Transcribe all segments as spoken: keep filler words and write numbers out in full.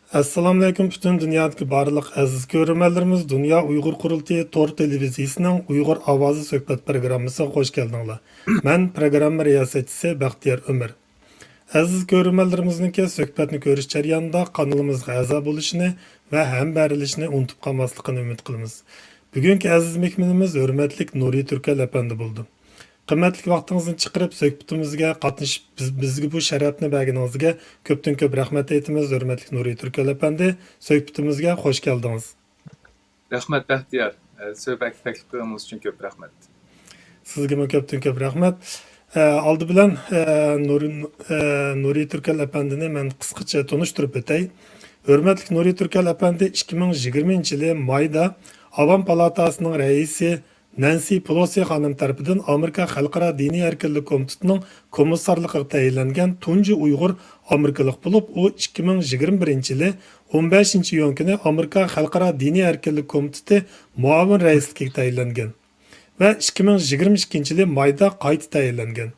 ئەسسالامۇئەلەيكۇم، پۈتۈن دۇنيادىكى بارلىق ئەزىز كۆرۈرمەنلىرىمىز، دۇنيا ئۇيغۇر قۇرۇلتىيى تور تېلېۋىزىيىسىنىڭ ئۇيغۇر ئاۋازى سۆھبەت پروگراممىسىغا خوش كەلدىڭلار. مەن پروگرامما رىياسەتچىسى بەختىيار ئۆمەر. ئەزىز كۆرۈرمەنلىرىمىزنىڭكى سۆھبەتنى كۆرۈش جەريانىدا قانىلىمىزغا ئەزا بولۇشىنى ۋە ھەمبەھىرلىشىشنى ئۇنتۇپ قالماسلىقىنى ئۈمىد قىلىمىز. بۈگۈنكى ئەزىز مېھمىنىمىز ھۆرمەتلىك نۇرى تۈركەل ئەپەندى بولىدۇ. قىممەتلىك ۋاقتىڭىزنى چىقىرىپ، سۆھبىتىمىزگە قاتنىشىپ، بىز، بىزگە بۇ شەرەپنى بەرگىنىڭىزگە كۆپتىن كۆپ رەھمەت ئېيتىمىز، ھۆرمەتلىك نۇرى تۈركەل ئەپەندى. سۆھبىتىمىزگە خوش كەلدىڭىز. رەھمەت، بەختىيار. ئە، سۆھبەتكە تەكلىپ قىلغىنىڭىز ئۈچۈن كۆپ رەھمەت. سىزگىمۇ كۆپتىن كۆپ رەھمەت. ئە، ئالدى بىلەن، ئە، نۇرى، ئە، نۇرى تۈركەل ئەپەندىنى مەن قىسقىچە تونۇشتۇرۇپ ئۆتەي. ھۆرمەتلىك نۇرى تۈركەل ئەپەندى ئىككى مىڭ يىگىرمىنچى يىلى مايدا ئاۋام پالاتاسىنىڭ رەئىسى نەنسى پېلوسى خانىم تەرىپىدىن ئامېرىكا خەلقئارا دىنىي ئەركىنلىك كومىتېتىنىڭ كومىسسارلىقىغا تەيىنلەنگەن تۇنجى ئۇيغۇر ئامېرىكىلىق بولۇپ، ئۇ ئىككى مىڭ يىگىرمە بىرىنچى يىلى ئون بەشىنچى ئىيۇن كۈنى ئامېرىكا خەلقئارا دىنىي ئەركىنلىك كومىتېتى مۇئاۋىن رەئىسلىكىگە تەيىنلەنگەن ۋە ئىككى مىڭ يىگىرمە ئىككىنچى يىلى مايدا قايتا تەيىنلەنگەن.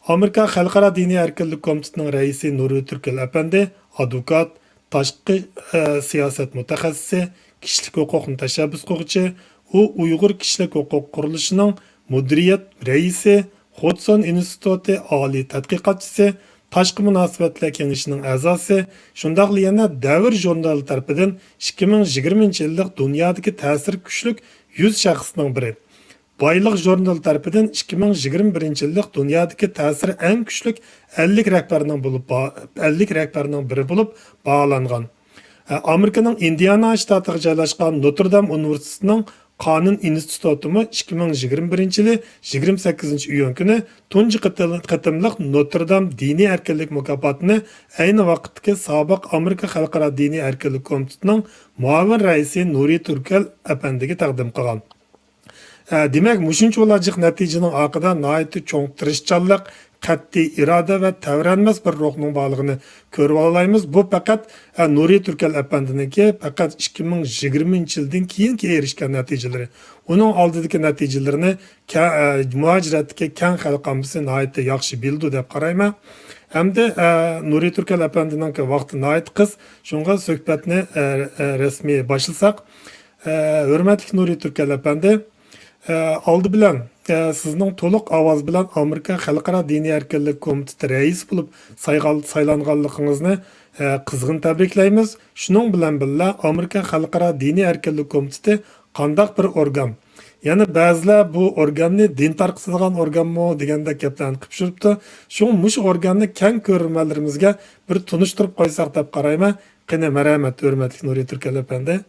ئامېرىكا خەلقئارا دىنىي ئەركىنلىك كومىتېتىنىڭ رەئىسى نۇرى تۈركەل ئەپەندى ئادۋوكات، تاشقى، ئە، سىياسەت مۇتەخەسسىسى، كىشىلىك ھوقۇقنى تەشەببۇس قىلغۇچى، ئۇ ئۇيغۇر كىشىلىك ھوقۇق قۇرۇلۇشىنىڭ مۇدىرىيەت رەئىسى، خودسون ئىنستىتۇتى ئالىي تەتقىقاتچىسى، تاشقى مۇناسىۋەتلەر كېڭىشىنىڭ ئەزاسى، شۇنداقلا يەنە دەۋر ژۇرنالى تەرىپىدىن ئىككى مىڭ يىگىرمىنچى يىللىق دۇنيادىكى تەسىرى كۈچلۈك يۈز شەخسنىڭ بىرى. بايلىق ژۇرنىلى تەرىپىدىن ئىككى مىڭ يىگىرمە بىرىنچى يىللىق دۇنيادىكى تەسىرى ئەڭ كۈچلۈك ئەللىك رەھبەرنىڭ بولۇپ با-، ئەللىك رەھبەرنىڭ بىرى بولۇپ باھالانغان. ئە، ئامېرىكىنىڭ ئىندىئانا شتاتىغا جايلاشقان نوتر دام ئۇنىۋېرسىتېتىنىڭ قانۇن ئىنستىتۇتىمۇ ئىككى مىڭ يىگىرمە بىرىنچى يىلى يىگىرمە سەككىزىنچى ئىيۇن كۈنى تۇنجى قېتىم-، قېتىملىق نوتر دام دىنىي ئەركىنلىك مۇكاپاتىنى ئەينى ۋاقىتتىكى سابىق ئامېرىكا خەلقئارا دىنىي ئەركىنلىك كومىتېتىنىڭ مۇئاۋىن رەئىسى نۇرى تۈركەل ئەپەندىگە تەقدىم قىلغان. ئە، دېمەك، مۇشۇنچىۋالا جىق نەتىجىنىڭ ئارقىدا ناھايىتى چوڭ تىرىشچانلىق، قەتئىي ئىرادە ۋە تەۋرەنمەس بىر روھنىڭ بارلىقىنى كۆرۈۋالالايمىز. بۇ پەقەت، ئە، نۇرى تۈركەل ئەپەندىنىڭكى پەقەت ئىككى مىڭ يىگىرمىنچى يىلدىن كېيىنكى ئېرىشكەن نەتىجىلىرى. ئۇنىڭ ئالدىدىكى نەتىجىلىرىنى كە-، ئە، مۇھاجىرەتتىكى كەڭ خەلق ئاممىسى ناھايىتى ياخشى بىلىدۇ دەپ قارايمەن. ھەمدە، ئە، نۇرى تۈركەل ئەپەندىنىڭكى ۋاقتى ناھايىتى قىس، شۇڭا سۆھبەتنى، ئە، ئە، رەسمىي باشلىساق. ئە، ھۆرمەتلىك نۇرى تۈركەل ئەپەندى، ئە، ئالدى بىلەن، ئە، سىزنىڭ تولۇق ئاۋاز بىلەن ئامېرىكا خەلقئارا دىنىي ئەركىنلىك كومىتېتى رەئىسى بولۇپ سايغال-، سايلانغانلىقىڭىزنى، ئە، قىزغىن تەبرىكلەيمىز. شۇنىڭ بىلەن بىللە، ئامېرىكا خەلقئارا دىنىي ئەركىنلىك كومىتېتى قانداق بىر ئورگان؟ يەنە بەزىلەر بۇ ئورگاننى دىن تارقىتىدىغان ئورگانمۇ دېگەندەك گەپلەرنى قىلىپ يۈرۈپتۇ. شۇڭا مۇشۇ ئورگاننى كەڭ كۆرۈرمەنلىرىمىزگە بىر تونۇشتۇرۇپ قويساق دەپ قارايمەن. قېنى، مەرھەمەت، ھۆرمەتلىك نۇرى تۈركەل ئەپەندى.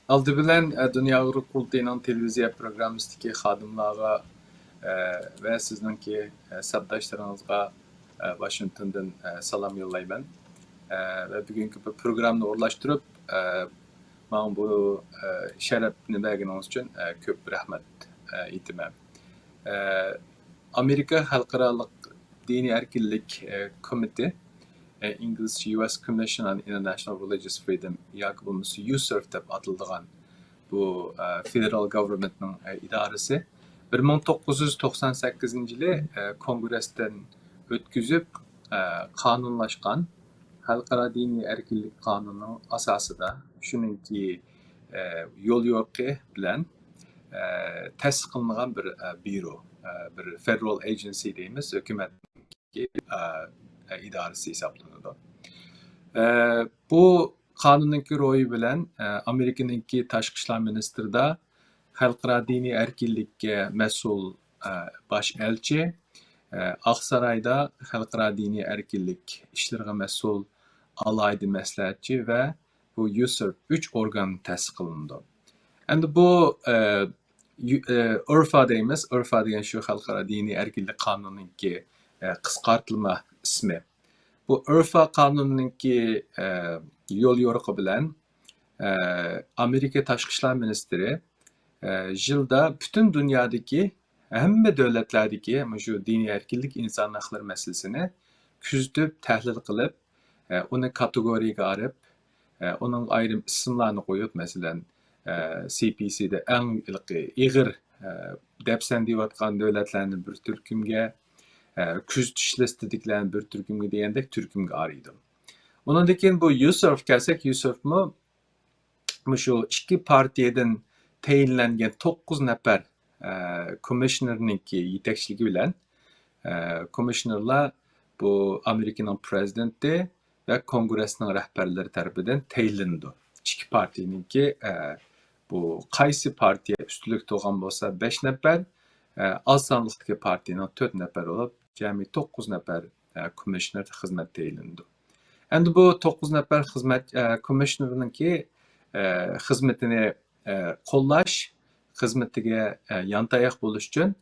ئالدى بىلەن، ئە، دۇنيا ئۇيغۇر قۇرۇلتىيىنىڭ تېلېۋىزىيە پروگراممىسىدىكى خادىملارغا، ئە، ۋە سىزنىڭكى، ئە، سەپداشلىرىڭىزغا، ئە، ۋاشىنگتوندىن، ئە، سالام يوللايمەن. ئە، ۋە بۈگۈنكى بۇ پروگراممىنى ئورۇنلاشتۇرۇپ، ئە، ماڭا بۇ، ئە، شەرەپنى بەرگىنىڭىز ئۈچۈن، ئە، كۆپ رەھمەت، ئە، ئېيتىمەن. ئە، ئامېرىكا خەلقئارالىق دىنىي ئەركىنلىك، ئە، كومىتېتى، ئە، English، U S Commission on International Religious Freedom ياكى بولمىسا يۇسېرف دەپ ئاتىلىدىغان بۇ، ئە، فېدېرال گاۋېرمېنتنىڭ، ئە، ئىدارىسى بىر مىڭ توققۇز يۈز توقسان سەككىزىنچى يىلى، ئە، كونگرېستىن ئۆتكۈزۈپ، ئە، قانۇنلاشقان خەلقئارا دىنىي ئەركىنلىك قانۇنىنىڭ ئاساسىدا، شۇنىڭكى، ئە، يوليورۇقى بىلەن، ئە، تەسىس قىلىنغان بىر، ئە، بيۇرو، ئە، بىر فېدېرال ئېجېنسى دەيمىز، ھۆكۈمەتنىڭكى، ئە، ئە، ئىدارىسى ھېسابلىنىدۇ. ئە، بۇ قانۇننىڭكى روھى بىلەن، ئە، ئامېرىكىنىڭكى تاشقى ئىشلار مىنىستىرىدا خەلقئارا دىنىي ئەركىنلىككە مەسئۇل، ئە، باش ئەلچى، ئە، ئاقسارايدا خەلقئارا دىنىي ئەركىنلىك ئىشلىرىغا مەسئۇل ئالاھىدە مەسلىھەتچى ۋە بۇ يۇسېرف ئۈچ ئورگان تەسىس قىلىنىدۇ. ئەمدى بۇ، ئە، يۇ-، ئە، ئۇرفا دەيمىز. ئۇرفا دېگەن شۇ خەلقئارا دىنىي ئەركىنلىك قانۇنىنىڭكى، ئە، قىسقارتىلما ئىسمى. بۇ ئۇرفا قانۇنىنىڭكى، ئە، يوليورۇقى بىلەن، ئە، ئامېرىكا تاشقى ئىشلار مىنىستىرى، ئە، يىلدا پۈتۈن دۇنيادىكى ھەممە دۆلەتلەردىكى مۇشۇ دىنىي ئەركىنلىك، ئىنسان ھەقلىرى مەسىلىسىنى كۆزىتىپ، تەھلىل قىلىپ، ئە، ئۇنى كاتېگورىيەگە ئايرىپ، ئە، ئۇنىڭغا ئايرىم ئىسىملارنى قويۇپ، مەسىلەن، ئە، سى پى سىدا ئەڭ ھېلىقى ئېغىر، ئە، دەپسەندە يەۋاتقان دۆلەتلەرنى بىر تۈركۈمگە، ئە، كۆزىتىش لىستىدىكىلەرنى بىر تۈركۈمگە دېگەندەك تۈركۈمگە ئايرىيدۇ. ئۇنىڭدىن كېيىن بۇ يۈسۈف كەلسەك، يۈسۈفمۇ مۇشۇ ئىككى پارتىيەدىن تەيىنلەنگەن توققۇز نەپەر، ئە، كومىشنېرنىڭكى يېتەكچىلىكى بىلەن، ئە، كومىشنېرلار بۇ ئامېرىكىنىڭ پرېزىدېنتى ۋە كونگرېسنىڭ رەھبەرلىرى تەرىپىدىن تەيىنلىنىدۇ. ئىككى پارتىيەنىڭكى، ئە، بۇ قايسى پارتىيە ئۈستۈنلۈك تۇرغان بولسا بەش نەپەر، ئە، ئاز سانلىقتىكى پارتىيەنىڭ تۆت نەپەر بولۇپ، جەمئىي توققۇز نەپەر، ئە، كومىشنېر خىزمەت تەيىنلىنىدۇ. ئەمدى بۇ توققۇز نەپەر خىزمەت، ئە، كومىشنېرنىڭكى، ئە، خىزمىتىنى، ئە، قوللاش، خىزمىتىگە، ئە، يانتاياق بولۇش ئۈچۈن،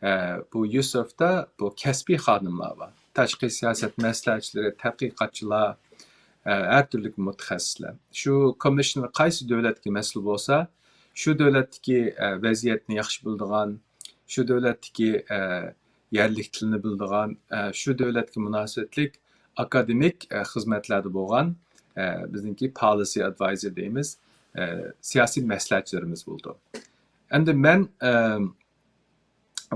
ئە، بۇ يۈسۈفتا بۇ كەسپىي خادىملار بار. تاشقى سىياسەت مەسلىھەتچىلىرى، تەتقىقاتچىلار، ئە، ھەر تۈرلۈك مۇتەخەسسىسلەر. شۇ كومىشنېر قايسى دۆلەتكە مەسئۇل بولسا، شۇ دۆلەتتىكى، ئە، ۋەزىيەتنى ياخشى بىلىدىغان، شۇ دۆلەتتىكى، ئە، يەرلىك تىلنى بىلىدىغان، ئە، شۇ دۆلەتكە مۇناسىۋەتلىك ئاكادېمىك، ئە، خىزمەتلەردە بولغان، ئە، بىزنىڭكى پالىسى ئادۋايزېر دەيمىز، ئە، سىياسىي مەسلىھەتچىلىرىمىز بولىدۇ. ئەمدى مەن، ئە،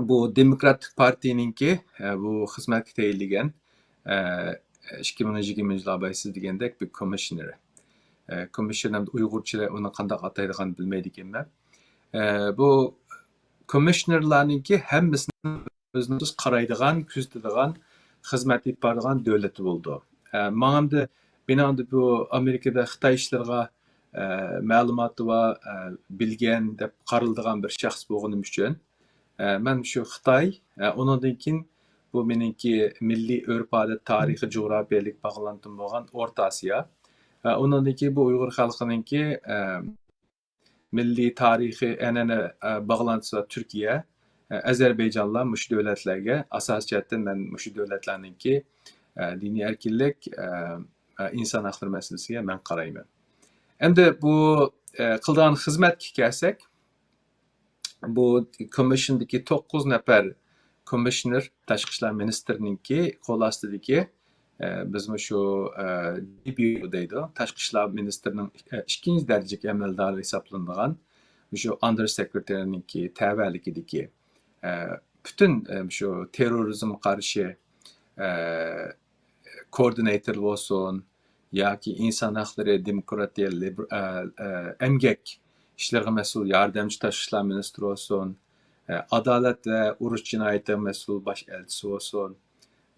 بۇ دېموكراتىك پارتىيەنىڭكى، ئە، بۇ خىزمەتكە تەيىنلىگەن، ئە، ئىككى مىڭ يىگىرمىنچى يىل ئابايسىز دېگەندەك بىر كومىشنېر. ئە، كومىشنېر ئەمدى ئۇيغۇرچە ئۇنى قانداق ئاتايدىغاننى بىلمەيدىكەنمەن. ئە، بۇ كومىشنېرلارنىڭكى ھەممىسىنىڭ ئۆزىنىڭ قارايدىغان، كۆزىتىدىغان، خىزمەت ئېلىپ بارىدىغان دۆلىتى بولىدۇ. ئە، ماڭا ئەمدى، مېنىڭ ئەمدى بۇ ئامېرىكىدا خىتاي ئىشلىرىغا، ئە، مەلۇماتى بار، ئە، بىلگەن دەپ قارىلىدىغان بىر شەخس بولغىنىم ئۈچۈن، ئە، مەن شۇ خىتاي، ئە، ئۇنىڭدىن كېيىن بۇ مېنىڭكى مىللىي ئۆرپ-ئادەت، تارىخىي، جۇغراپىيەلىك باغلانتىم بولغان ئورتا ئاسىيا، ئە، ئۇنىڭدىن كېيىن بۇ ئۇيغۇر خەلقىنىڭكى، ئە، مىللىي تارىخىي ئەنئەنە، ئە، باغلانتىسى بار تۈركىيە، ئە، ئەزەربەيجانلار مۇشۇ دۆلەتلەرگە ئاساسىي جەھەتتىن مەن مۇشۇ دۆلەتلەرنىڭكى، ئە، دىنىي ئەركىنلىك، ئە، ئە، ئىنسان ھەقلىرى مەسىلىسىگە مەن قارايمەن. ئەمدى بۇ، ئە، قىلىدىغان خىزمەتكە كەلسەك، بۇ كومىشندىكى توققۇز نەپەر كومىشنېر، تاشقى ئىشلار مىنىستىرىنىڭكى قول ئاستىدىكى، ئە، بىزمۇ شۇ، ئە، دى بيۇرو دەيدۇ، تاشقى ئىشلار مىنىستىرىنىڭ، ئە، ئىككىنچى دەرىجىلىك ئەمەلدارى ھېسابلىنىدىغان شۇ ئاندېر سېكرېتارىنىڭكى تەۋەلىكىدىكى، ئە، پۈتۈن، ئە، شۇ تېررورىزمغا قارشى، ئە، كوئوردىناتور بولسۇن ياكى ئىنسان ھەقلىرى، دېموكراتىيە، لىبر-، ئە، ئە، ئەمگەك ئىشلىرىغا مەسئۇل ياردەمچى تاشقى ئىشلار مىنىستىرى بولسۇن، ئە، ئادالەت ۋە ئۇرۇش جىنايىتىغا مەسئۇل باش ئەلچىسى بولسۇن،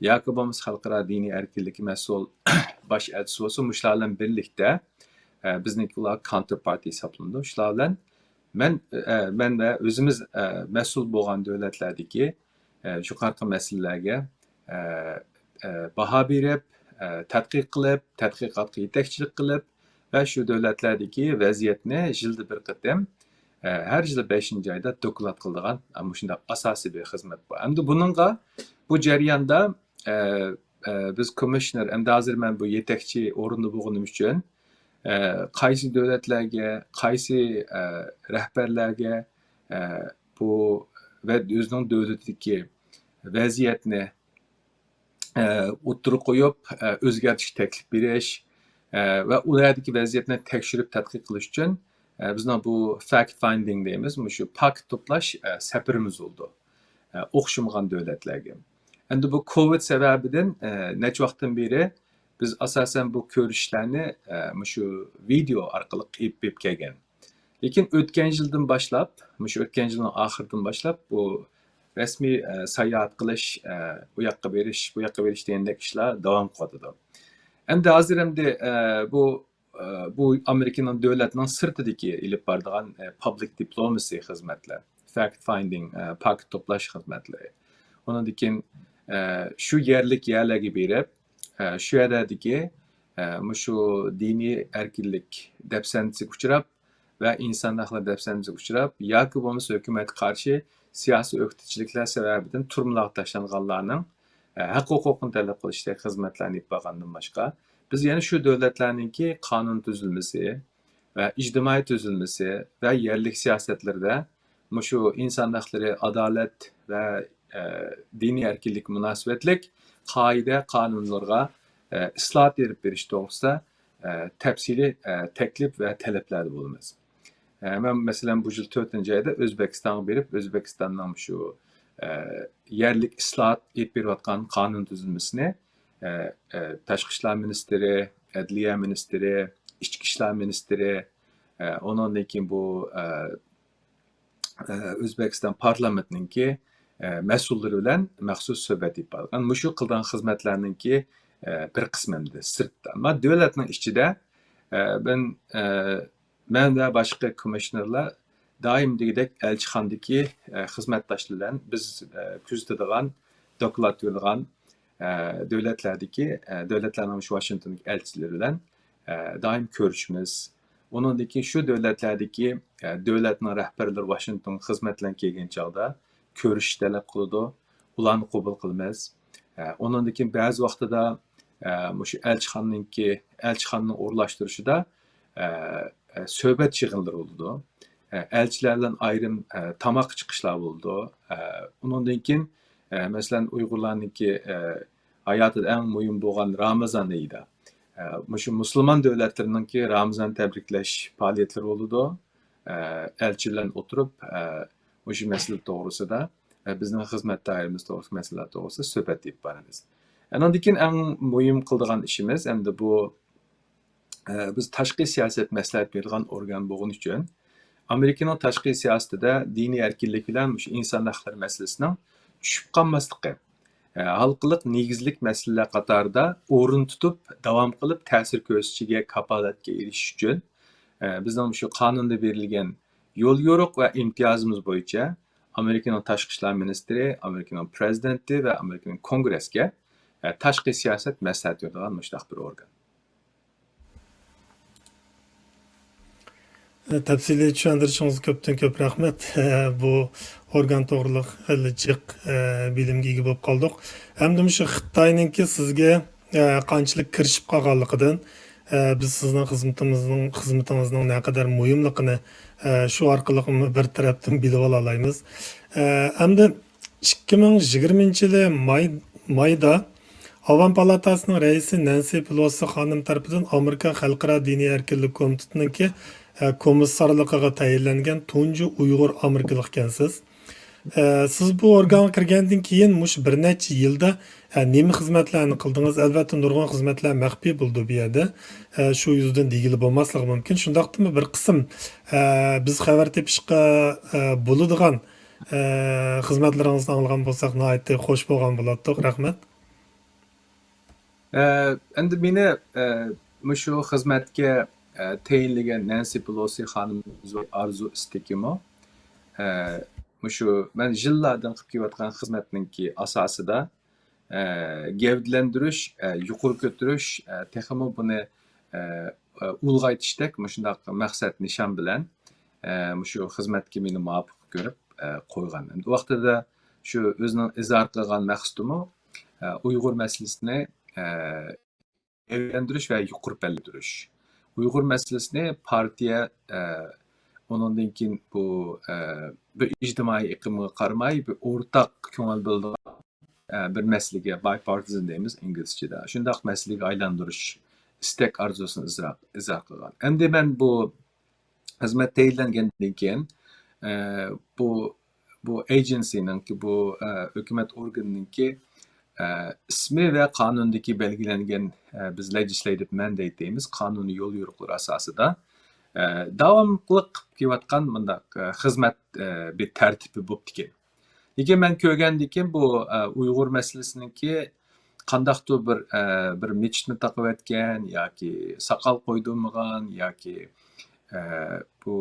ياكى بولمىسا خەلقئارا دىنىي ئەركىنلىككە مەسئۇل باش ئەلچىسى بولسۇن، مۇشۇلار بىلەن بىرلىكتە، ئە، بىزنىڭكى ئۇلار كاونتېرپارتى ھېسابلىنىدۇ. شۇلار بىلەن مەن، ئە، مەن ۋە ئۆزىمىز، ئە، مەسئۇل بولغان دۆلەتلەردىكى، ئە، يۇقىرىقى مەسىلىلەرگە، ئە، ئە، باھا بېرىپ، ئە، تەتقىق قىلىپ، تەتقىقاتقا يېتەكچىلىك قىلىپ ۋە شۇ دۆلەتلەردىكى ۋەزىيەتنى يىلدا بىر قېتىم، ئە، ھەر يىلى بەشىنچى ئايدا دوكلات قىلىدىغان، ئە، مۇشۇنداق ئاساسىي بىر خىزمەت بار. ئەمدى بۇنىڭغا، بۇ جەرياندا، ئە، ئە، بىز كومىشنېر، ئەمدى ھازىر مەن بۇ يېتەكچى ئورنىدا بولغىنىم ئۈچۈن، ئە، قايسى دۆلەتلەرگە، قايسى، ئە، رەھبەرلەرگە، ئە، بۇ ۋە ئۆزىنىڭ دۆلىتىدىكى ۋەزىيەتنى، ئە، ئوتتۇرىغا قويۇپ، ئە، ئۆزگەرتىشكە تەكلىپ بېرىش، ئە، ۋە ئۇ يەردىكى ۋەزىيەتنى تەكشۈرۈپ تەتقىق قىلىش ئۈچۈن، ئە، بىزنىڭ بۇ فاكت فايندىنگ دەيمىز، مۇشۇ پاكىت توپلاش، ئە، سەپىرىمىز بولىدۇ. ئە، ئوخشىمىغان دۆلەتلەرگە. ئەمدى بۇ كوۋىد سەۋەبىدىن، ئە، نەچچە ۋاقىتتىن بېرى بىز ئاساسەن بۇ كۆرۈشۈشلەرنى، ئە، مۇشۇ ۋىدېئو ئارقىلىق ئېلىپ، ئېلىپ كەلگەن. لېكىن ئۆتكەن يىلدىن باشلاپ، مۇشۇ ئۆتكەن يىلنىڭ ئاخىرىدىن باشلاپ بۇ رەسمىي، ئە، ساياھەت قىلىش، ئە، ئۇ ياققا بېرىش، بۇ ياققا بېرىش دېگەندەك ئىشلار داۋام قىلىۋاتىدۇ. ئەمدى ھازىر ئەمدى، ئە، بۇ، ئە، بۇ ئامېرىكىنىڭ دۆلەتنىڭ سىرتىدىكى ئېلىپ بارىدىغان، ئە، پابلىك دىپلوماسى خىزمەتلەر، فاكت فايندىنگ، ئە، پاكىت توپلاش خىزمەتلىرى. ئۇنىڭدىن كېيىن، ئە، شۇ يەرلىك يەرلەرگە بېرىپ، ئە، شۇ يەرلەردىكى، ئە، مۇشۇ دىنىي ئەركىنلىك دەپسەندىسىگە ئۇچراپ، ۋە ئىنسان ھەقلىرى دەپسەندىسىگە ئۇچراپ ياكى بولمىسا ھۆكۈمەتكە قارشى سىياسىي ئۆكتىچىلىكلەر سەۋەبىدىن تۈرمىلەرگە تاشلانغانلارنىڭ، ئە، ھەق-ھوقۇقىنى تەلەپ قىلىشتەك خىزمەتلەرنى ئېلىپ بارغاندىن باشقا، بىز يەنە شۇ دۆلەتلەرنىڭكى قانۇن تۈزۈلمىسى ۋە ئىجتىمائىي تۈزۈلمىسى ۋە يەرلىك سىياسەتلىرىدە مۇشۇ ئىنسان ھەقلىرى، ئادالەت ۋە، ئە، دىنىي ئەركىنلىك مۇناسىۋەتلىك قائىدە، قانۇنلىرىغا، ئە، ئىسلاھات ئېلىپ بېرىش توغرىسىدا، ئە، تەپسىلىي، ئە، تەكلىپ ۋە تەلەپلەردە بولىمىز. ئە، مەن، مەسىلەن، بۇ يىل تۆتىنچى ئايدا ئۆزبېكىستانغا بېرىپ، ئۆزبېكىستاننىڭ شۇ، ئە، يەرلىك ئىسلاھات ئېلىپ بېرىۋاتقان قانۇن تۈزۈلمىسىنى، ئە، ئە، تاشقى ئىشلار مىنىستىرى، ئەدلىيە مىنىستىرى، ئىچكى ئىشلار مىنىستىرى، ئە، ئۇنىڭدىن كېيىن بۇ، ئە، ئە، ئۆزبېكىستان پارلامېنتىنىڭكى، ئە، مەسئۇللىرى بىلەن مەخسۇس سۆھبەت ئېلىپ بارغان. مۇشۇ قىلىدىغان خىزمەتلەرنىڭكى، ئە، بىر قىسمى ئەمدى سىرتتا. ئەمما دۆلەتنىڭ ئىچىدە، ئە، مەن، ئە، مەن ۋە باشقا كومىشنېرلار دائىم دېگۈدەك ئەلچىخانىدىكى، ئە، خىزمەتداشلار بىلەن بىز، ئە، كۆزىتىدىغان، دوكلات بېرىدىغان، ئە، دۆلەتلەردىكى، ئە، دۆلەتلەرنىڭ مۇشۇ ۋاشىنگتوندىكى ئەلچىلىرى بىلەن، ئە، دائىم كۆرۈشىمىز. ئۇنىڭدىن كېيىن شۇ دۆلەتلەردىكى، ئە، دۆلەتنىڭ رەھبەرلىرى ۋاشىنگتونغا خىزمەت بىلەن كەلگەن چاغدا كۆرۈشۈش تەلەپ قىلىدۇ، ئۇلارنى قوبۇل قىلىمىز. ئە، ئۇنىڭدىن كېيىن بەزى ۋاقتىدا، ئە، مۇشۇ ئەلچىخانىنىڭكى، ئەلچىخانىنىڭ ئورۇنلاشتۇرۇشىدا، ئە، ئە، سۆھبەت يىغىنلىرى بولىدۇ. ئە، ئەلچىلەر بىلەن ئايرىم، ئە، تاماققا چىقىشلار بولىدۇ. ئە، ئۇنىڭدىن كېيىن، ئە، مەسىلەن، ئۇيغۇرلارنىڭكى، ئە، ھاياتىدا ئەڭ مۇھىم بولغان رامىزان ئېيىدا، ئە، مۇشۇ مۇسۇلمان دۆلەتلىرىنىڭكى رامىزان تەبرىكلەش پائالىيەتلىرى بولىدۇ. ئە، ئەلچى بىلەن ئولتۇرۇپ، ئە، مۇشۇ مەسىلە توغرىسىدا، ئە، بىزنىڭ خىزمەت دائىرىمىز توغرىسىدىكى مەسىلىلەر توغرىسىدا سۆھبەت ئېلىپ بارىمىز. ئانىڭدىن كېيىن ئەڭ مۇھىم قىلىدىغان ئىشىمىز، ئەمدى بۇ، ئە، بىز تاشقى سىياسەت مەسلىھەت بېرىدىغان ئورگان بولغىنى ئۈچۈن، ئامېرىكىنىڭ تاشقى سىياسىتىدە دىنىي ئەركىنلىك بىلەن مۇشۇ ئىنسان ھەقلىرى مەسىلىسىنىڭ چۈشۈپ قالماسلىقى، ئە، ھالقىلىق نېگىزلىك مەسىلىلەر قاتارىدا ئورۇن تۇتۇپ، داۋام قىلىپ تەسىر كۆرسىتىشىگە كاپالەتكە ئېرىشىش ئۈچۈن، ئە، بىزنىڭ مۇشۇ قانۇندا بېرىلگەن يول يورۇق ۋە ئىمتىيازىمىز بويىچە ئامېرىكىنىڭ تاشقى ئىشلار مىنىستىرى، ئامېرىكىنىڭ پىرېزىدېنتى ۋە ئامېرىكىنىڭ كونگرېسكە، ئە، تاشقى سىياسەت مەسلىھەت بېرىدىغان مۇشۇنداق بىر ئورگان. تەپسىلىي چۈشەندۈرۈشىڭىزگە كۆپتىن كۆپ رەھمەت. بۇ ئورگان توغرىلىق خېلى جىق، ئە، بىلىمگە ئىگە بولۇپ قالدۇق. ئەمدى مۇشۇ خىتاينىڭكى سىزگە، ئە، قانچىلىك كىرىشىپ قالغانلىقىدىن، ئە، بىز سىزنىڭ خىزمىتىمىزنىڭ، خىزمىتىڭىزنىڭ نەقەدەر مۇھىملىقىنى، ئە، شۇ ئارقىلىق بىر تەرەپتىن بىلىپ ئالالايمىز. ئە، ئەمدى ئىككى مىڭ يىگىرمىنچى يىلى ماي، مايدا ئاۋام پالاتاسىنىڭ رەئىسى نەنسى پېلوسى خانىم تەرىپىدىن ئامېرىكا خەلقئارا دىنىي ئەركىنلىك كومىتېتىنىڭكى، ئە، كومىسسارلىقىغا تەيىنلەنگەن تۇنجى ئۇيغۇر ئامېرىكىلىق ئىكەنسىز. ئە، سىز بۇ ئورگانغا كىرگەندىن كېيىن مۇشۇ بىر نەچچە يىلدا، ئە، نېمە خىزمەتلەرنى قىلدىڭىز؟ ئەلۋەتتە، نۇرغۇن خىزمەتلەر مەخپىي بولىدۇ بۇ يەردە. ئە، شۇ يۈزىدىن دېگىلى بولماسلىقى مۇمكىن. شۇنداقتىمۇ بىر قىسىم، ئە، بىز خەۋەر تېپىشقا، ئە، بولىدىغان، ئە، خىزمەتلىرىڭىزنى ئاڭلىغان بولساق ناھايىتى خوش بولغان بولاتتۇق. رەھمەت. ئە، ئەمدى مېنى، ئە، مۇشۇ خىزمەتكە، ئە، تەيىنلىگەن نەنسى پېلوسى خانىمىمىز ئارزۇ ئىستىكىمۇ، ئە، مۇشۇ مەن يىللاردىن قىلىپ كېلىۋاتقان خىزمەتنىڭكى ئاساسىدا، ئە، گەۋدىلەندۈرۈش، ئە، يۇقىرى كۆتۈرۈش، ئە، تېخىمۇ بۇنى، ئە، ئە، ئۇلغايتىشتەك مۇشۇنداق مەقسەت نىشان بىلەن، ئە، مۇشۇ خىزمەتكە مېنى مۇۋاپىق كۆرۈپ، ئە، قويغان. ئەمدى ۋاقتىدا شۇ ئۆزىنىڭ ئىزھار قىلغان مەقسىتىمۇ، ئە، ئۇيغۇر مەسىلىسىنى، ئە، گەۋدىلەندۈرۈش ۋە يۇقىرى پەللىدە تۇرۇش. ئۇيغۇر مەسىلىسىنى پارتىيە، ئە، ئۇنىڭدىن كېيىن بۇ، ئە، بىر ئىجتىمائىي ئېقىمغا قارىماي، بىر ئورتاق كۆڭۈل بۆلىدىغان، ئە، بىر مەسىلىگە، بايپارتىزم دەيمىز ئىنگلىزچىدە. شۇنداق مەسىلىگە ئايلاندۇرۇش ئىستەك ئارزۇسىنى ئىزھار، ئىزھار قىلغان. ئەمدى مەن بۇ خىزمەت تەيىنلەنگەندىن كېيىن، ئە، بۇ، بۇ ئېجېنسىنىڭكى، بۇ، ئە، ھۆكۈمەت ئورگىنىنىڭكى، ئە، ئىسمى ۋە قانۇندىكى بەلگىلەنگەن، ئە، بىز لېجىسلەيتىپ مەندەيت دەيمىز، قانۇنىي يول يورۇقلىرى ئاساسىدا، ئە، داۋاملىق قىلىپ كېلىۋاتقان مۇنداق، ئە، خىزمەت، ئە، بىر تەرتىپى بوپتىكەن. لېكىن مەن كۆرگەندىكىن بۇ، ئە، ئۇيغۇر مەسىلىسىنىڭكى قانداقتۇر بىر، ئە، بىر مېچىتنى تاقىۋەتكەن ياكى ساقال قويدۇرمىغان ياكى، ئە، بۇ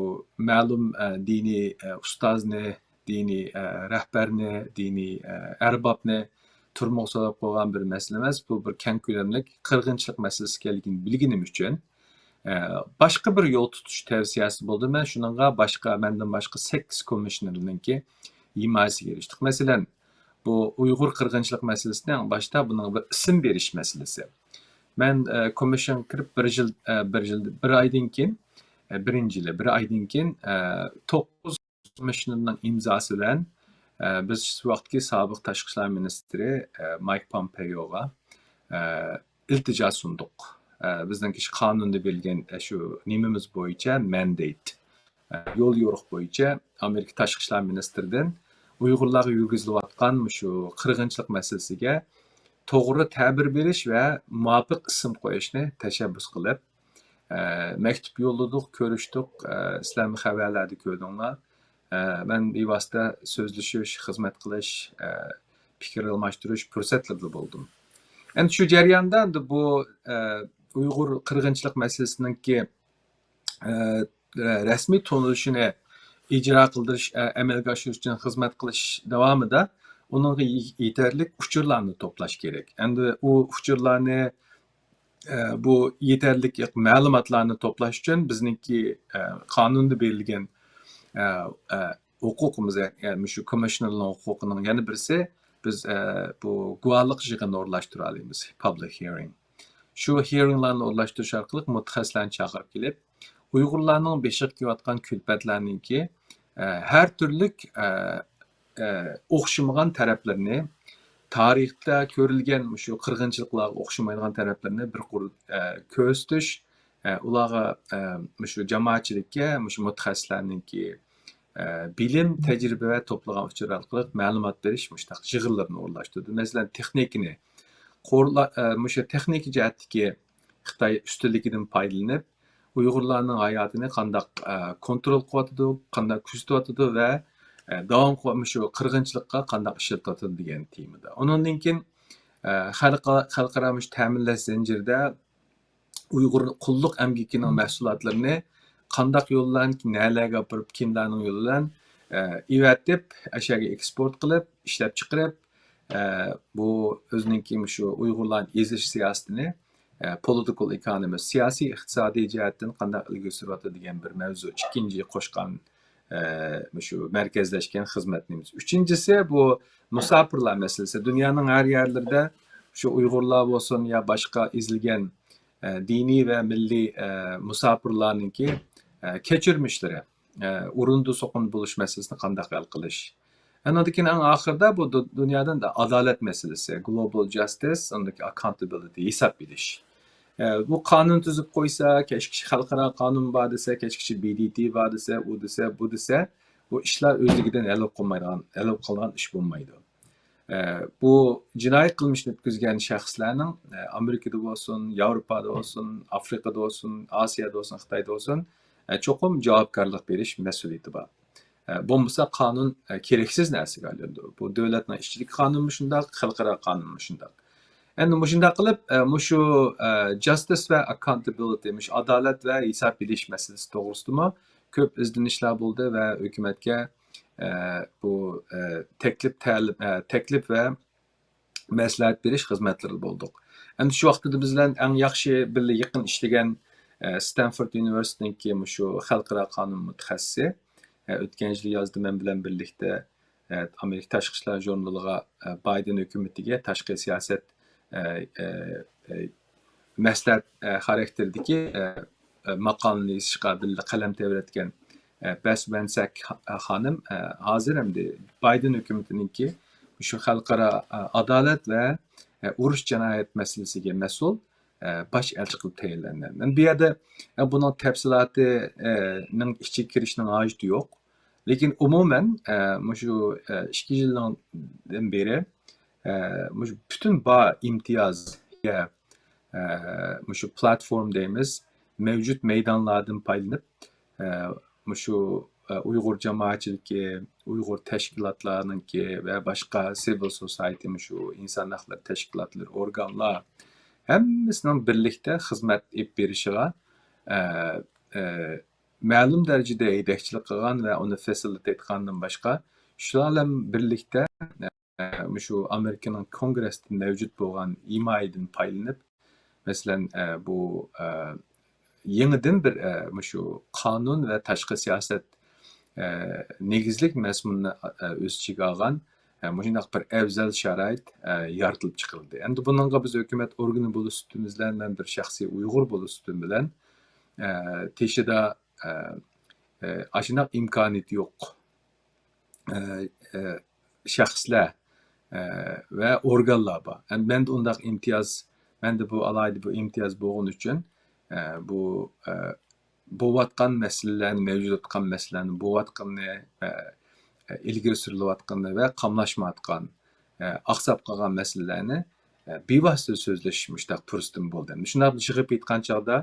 مەلۇم، ئە، دىنىي، ئە، ئۇستازنى، دىنىي، ئە، رەھبەرنى، دىنىي، ئە، ئەربابنى تۈرمىگە سولاپ قويغان بىر مەسىلە ئەمەس. بۇ بىر كەڭ كۆلەملىك قىرغىنچىلىق مەسىلىسى ئىكەنلىكىنى بىلگىنىم ئۈچۈن، ئە، باشقا بىر يول تۇتۇش تەۋسىيەسى بولدى. مەن شۇنىڭغا باشقا، مەندىن باشقا سەككىز كومىشنېرنىڭكى ھىمايىسىگە ئېرىشتۇق. مەسىلەن، بۇ ئۇيغۇر قىرغىنچىلىق مەسىلىسىنى ئەڭ باشتا بۇنىڭغا بىر ئىسىم بېرىش مەسىلىسى. مەن، ئە، كومىشنغا كىرىپ بىر يىل، ئە، بىر يىل، بىر ئايدىن كېيىن، ئە، بىرىنچى يىلى، بىر ئايدىن كېيىن، ئە، توققۇز كومىشنېرنىڭ ئىمزاسى بىلەن، ئە، بىز شۇ ۋاقىتتىكى سابىق تاشقى ئىشلار مىنىستىرى، ئە، مايك پومپېيوغا، ئە، ئىلتىجا سۇندۇق. ئە، بىزنىڭكى شۇ قانۇندا بېرىلگەن، ئە، شۇ نېمىمىز بويىچە مەندەيت، ئە، يول يورۇق بويىچە ئامېرىكا تاشقى ئىشلار مىنىستىرىدىن ئۇيغۇرلارغا يۈرگۈزۈلۈۋاتقان مۇشۇ قىرغىنچىلىق مەسىلىسىگە توغرا تەبىر بېرىش ۋە مۇۋاپىق ئىسىم قويۇشنى تەشەببۇس قىلىپ، ئە، مەكتۇپ يوللىدۇق، كۆرۈشتۇق، ئە، سىلەرمۇ خەۋەرلەردە كۆردۈڭلار. ئە، مەن بىۋاسىتە سۆزلىشىش، خىزمەت قىلىش، ئە، پىكىر ئالماشتۇرۇش پۇرسەتلىرىدە بولدۇم. ئەمدى شۇ جەرياندا ئەمدى بۇ، ئە، ئۇيغۇر قىرغىنچىلىق مەسىلىسىنىڭكى، ئە، رەسمىي تونۇلۇشىنى ئىجرا قىلدۇرۇش، ئە، ئەمەلگە ئاشۇرۇش ئۈچۈن خىزمەت قىلىش داۋامىدا ئۇنىڭغا يېتەرلىك ئۇچۇرلارنى توپلاش كېرەك. ئەمدى ئۇ ئۇچۇرلارنى، ئە، بۇ يېتەرلىك مەلۇماتلارنى توپلاش ئۈچۈن بىزنىڭكى، ئە، قانۇندا بېرىلگەن، ئە، ئە، ھوقۇقىمىز، يەنى مۇشۇ كومىشنېرنىڭ ھوقۇقىنىڭ يەنە بىرسى، بىز، ئە، بۇ گۇۋاھلىق يىغىنى ئورۇنلاشتۇرالايمىز، پابلىك ھېرىڭ. شۇ ھېرىڭلارنى ئورۇنلاشتۇرۇش ئارقىلىق مۇتەخەسسىسلەرنى چاقىرىپ كېلىپ، ئۇيغۇرلارنىڭ بېشىغا كېلىۋاتقان كۈلپەتلەرنىڭكى، ئە، ھەر تۈرلۈك، ئە، ئە، ئوخشىمىغان تەرەپلىرىنى، تارىختا كۆرۈلگەن مۇشۇ قىرغىنچىلىقلارغا ئوخشىمايدىغان تەرەپلىرىنى بىر قۇر، ئە، كۆرسىتىش، ئە، ئۇلارغا، ئە، مۇشۇ جامائەتچىلىككە، مۇشۇ مۇتەخەسسىسلەرنىڭكى، ئە، بىلىم، تەجرىبە ۋە توپلىغان ئۇچۇر ئارقىلىق مەلۇمات بېرىش مۇشۇنداق يىغىنلىرىنى ئورۇنلاشتۇردى. مەسىلەن، تېخنىكىنى قورلا-، ئە، مۇشۇ تېخنىكا جەھەتتىكى خىتاي ئۈستۈنلۈكىدىن پايدىلىنىپ، ئۇيغۇرلارنىڭ ھاياتىنى قانداق، ئە، كونترول قىلىۋاتىدۇ، قانداق كۆزىتىۋاتىدۇ ۋە، ئە، داۋام قىلىپ مۇشۇ قىرغىنچىلىققا قانداق ئىشلىتىۋاتىدۇ دېگەن تېمىدا. ئۇنىڭدىن كېيىن، ئە، خەلقئا-، خەلقئارا مۇشۇ تەمىنلەش زەنجىرىدە ئۇيغۇر قۇللۇق ئەمگىكىنىڭ مەھسۇلاتلىرىنى قانداق يول بىلەن، نەلەرگە ئاپىرىپ، كىملەرنىڭ يولى بىلەن، ئە، ئېۋەتىپ، ئەشەگە ئېكسپورت قىلىپ، ئىشلەپچىقىرىپ، ئە، بۇ ئۆزىنىڭكى مۇشۇ ئۇيغۇرلارنى ئېزىش سىياسىتىنى، ئە، پولىتىكال ئېكونومى، سىياسىي ئىقتىسادىي جەھەتتىن قانداق ئىلگىرى سۈرۈۋاتىدۇ دېگەن بىر مەۋزۇ. ئىككىنچى قوشقان، ئە، مۇشۇ مەركەزلەشكەن خىزمەتنى. ئۈچىنچىسى، بۇ مۇساپىرلار مەسىلىسى. دۇنيانىڭ ھەر يەرلىرىدە شۇ ئۇيغۇرلار بولسۇن يا باشقا ئېزىلگەن، ئە، دىنىي ۋە مىللىي، ئە، مۇساپىرلارنىڭكى، ئە، كەچۈرمىشلىرى، ئە، ئورۇندا سوقۇن بولۇش مەسىلىسىنى قانداق ھەل قىلىش. ئاندىن كېيىن ئەڭ ئاخىرىدا بۇ دۇ-، دۇنيادا ئادالەت مەسىلىسى، گلوبال جاستىس، ئاندىن كېيىن ئاكاونتابىلىتى، ھېساب بېرىش. ئە، بۇ قانۇن تۈزۈپ قويسا، كەچكىچە خەلقئارا قانۇن بار دېسە، كەچكىچە بى دى تى بار دېسە، ئۇ دېسە، بۇ دېسە، بۇ ئىشلار ئۆزلۈكىدىن ھەل بولۇپ قالمايدىغان، ھەل بولۇپ قالىدىغان ئىش بولمايدۇ. ئە، بۇ جىنايى قىلمىشنى ئۆتكۈزگەن شەخسلەرنىڭ، ئە، ئامېرىكىدا بولسۇن، ياۋروپادا بولسۇن، ئافرىقىدا بولسۇن، ئاسىيادا بولسۇن، خىتايدا بولسۇن، ئە، چوقۇم جاۋابكارلىق بېرىش مەسئۇلىيىتى بار. ئە، بولمىسا قانۇن، ئە، كېرەكسىز نەرسىگە ئايلىنىدۇ. بۇ دۆلەتنىڭ ئىچىدىكى قانۇنمۇ شۇنداق، خەلقئارا قانۇنمۇ شۇنداق. ئەمدى مۇشۇنداق قىلىپ، ئە، مۇشۇ، ئە، جاستىس ۋە ئاكاونتابىلىتى، مۇشۇ ئادالەت ۋە ھېساب بېرىش مەسىلىسى توغرىسىدىمۇ كۆپ ئىزدىنىشلەر بولدى ۋە ھۆكۈمەتكە، ئە، بۇ، ئە، تەكلىپ، تەلىپ، ئە، تەكلىپ ۋە مەسلىھەت بېرىش خىزمەتلىرىدە بولدۇق. ئەمدى شۇ ۋاقىتتا بىز بىلەن ئەڭ ياخشى بىللە يېقىن ئىشلىگەن، ئە، ستانفورد ئۇنىۋېرسىتېتىنىڭكى مۇشۇ خەلقئارا قانۇن مۇتەخەسسىسى، ئە، ئۆتكەن يىلى يازدا مەن بىلەن بىرلىكتە، ئە، ئامېرىكا تاشقى ئىشلار ژۇرنىلىغا، ئە، بايدېن ھۆكۈمىتىگە تاشقى سىياسەت، ئە، ئە، ئە، مەسلىھەت، ئە، خاراكتېرىدىكى، ئە، ئە، ماقالىنى يېزىشقا بىللە قەلەم تەۋرەتكەن، ئە، بەس ۋەنسەك خا-، خانىم، ئە، ھازىر ئەمدى بايدېن ھۆكۈمىتىنىڭكى شۇ خەلقئارا، ئە، ئادالەت ۋە، ئە، ئۇرۇش جىنايەت مەسىلىسىگە مەسئۇل، ئە، باش ئەلچى قىلىپ تەيىنلەندى. مەن بۇ يەردە، ئە، بۇنىڭ تەپسىلاتى، ئە، نىڭ ئىچىگە كىرىشنىڭ ھاجىتى يوق. لېكىن ئومۇمەن، ئە، مۇشۇ، ئە، ئىككى يىلدىن بېرى، ئە، مۇشۇ پۈتۈن بار ئىمتىياز، ئە، مۇشۇ پلاتفورما دەيمىز، مەۋجۇت مەيدانلاردىن پايدىلىنىپ، ئە، مۇشۇ، ئە، ئۇيغۇر جامائەتچىلىكى، ئۇيغۇر تەشكىلاتلارنىڭكى ۋە باشقا سىۋىل سوسايتى، مۇشۇ ئىنسان ھەقلىرى تەشكىلاتلىرى، ئورگانلار ھەممىسىنىڭ بىرلىكتە خىزمەت ئېلىپ بېرىشىغا، ئە، ئە، مەلۇم دەرىجىدە يېتەكچىلىك قىلغان ۋە ئۇنى فېسىلىتەيت قىلغاندىن باشقا، شۇلار بىلەن بىرلىكتە، ئە، مۇشۇ ئامېرىكىنىڭ كونگرېسىدا مەۋجۇت بولغان ھىمايىدىن پايدىلىنىپ، مەسىلەن، ئە، بۇ، ئە، يېڭىدىن بىر، ئە، مۇشۇ قانۇن ۋە تاشقى سىياسەت، ئە، نېگىزلىك مەزمۇننى، ئە، ئۆز ئىچىگە ئالغان، ئە، مۇشۇنداق بىر ئەۋزەل شارائىت، ئە، يارىتىلىپ چىقىلدى. ئەمدى بۇنىڭغا بىز ھۆكۈمەت ئورگىنى بولۇش سۈپىتىمىز بىلەن، مەن بىر شەخسىي ئۇيغۇر بولۇش سۈپىتىم بىلەن، ئە، تېشىدا، ئە، ئە، ئاشۇنداق ئىمكانىيىتى يوق، ئە، ئە، شەخسلەر، ئە، ۋە ئورگانلار بار. ئەمدى مەندە ئۇنداق ئىمتىياز، مەندە بۇ ئالاھىدە بۇ ئىمتىياز بولغىنى ئۈچۈن، ئە، بۇ، ئە، بولۇۋاتقان مەسىلىلەرنى، مەۋجۇت بولۇۋاتقان مەسىلىلەرنى، بولۇۋاتقىنىنى، ئە، ئە، ئىلگىرى سۈرۈلۈۋاتقىنىنى ۋە قاملاشمايۋاتقان، ئە، ئاقساپ قالغان مەسىلىلەرنى، بىۋاسىتە سۆزلىشىش مۇشۇنداق پۇرسىتىمۇ بولدى. مۇشۇنداق يىغىپ ئېيتقان چاغدا،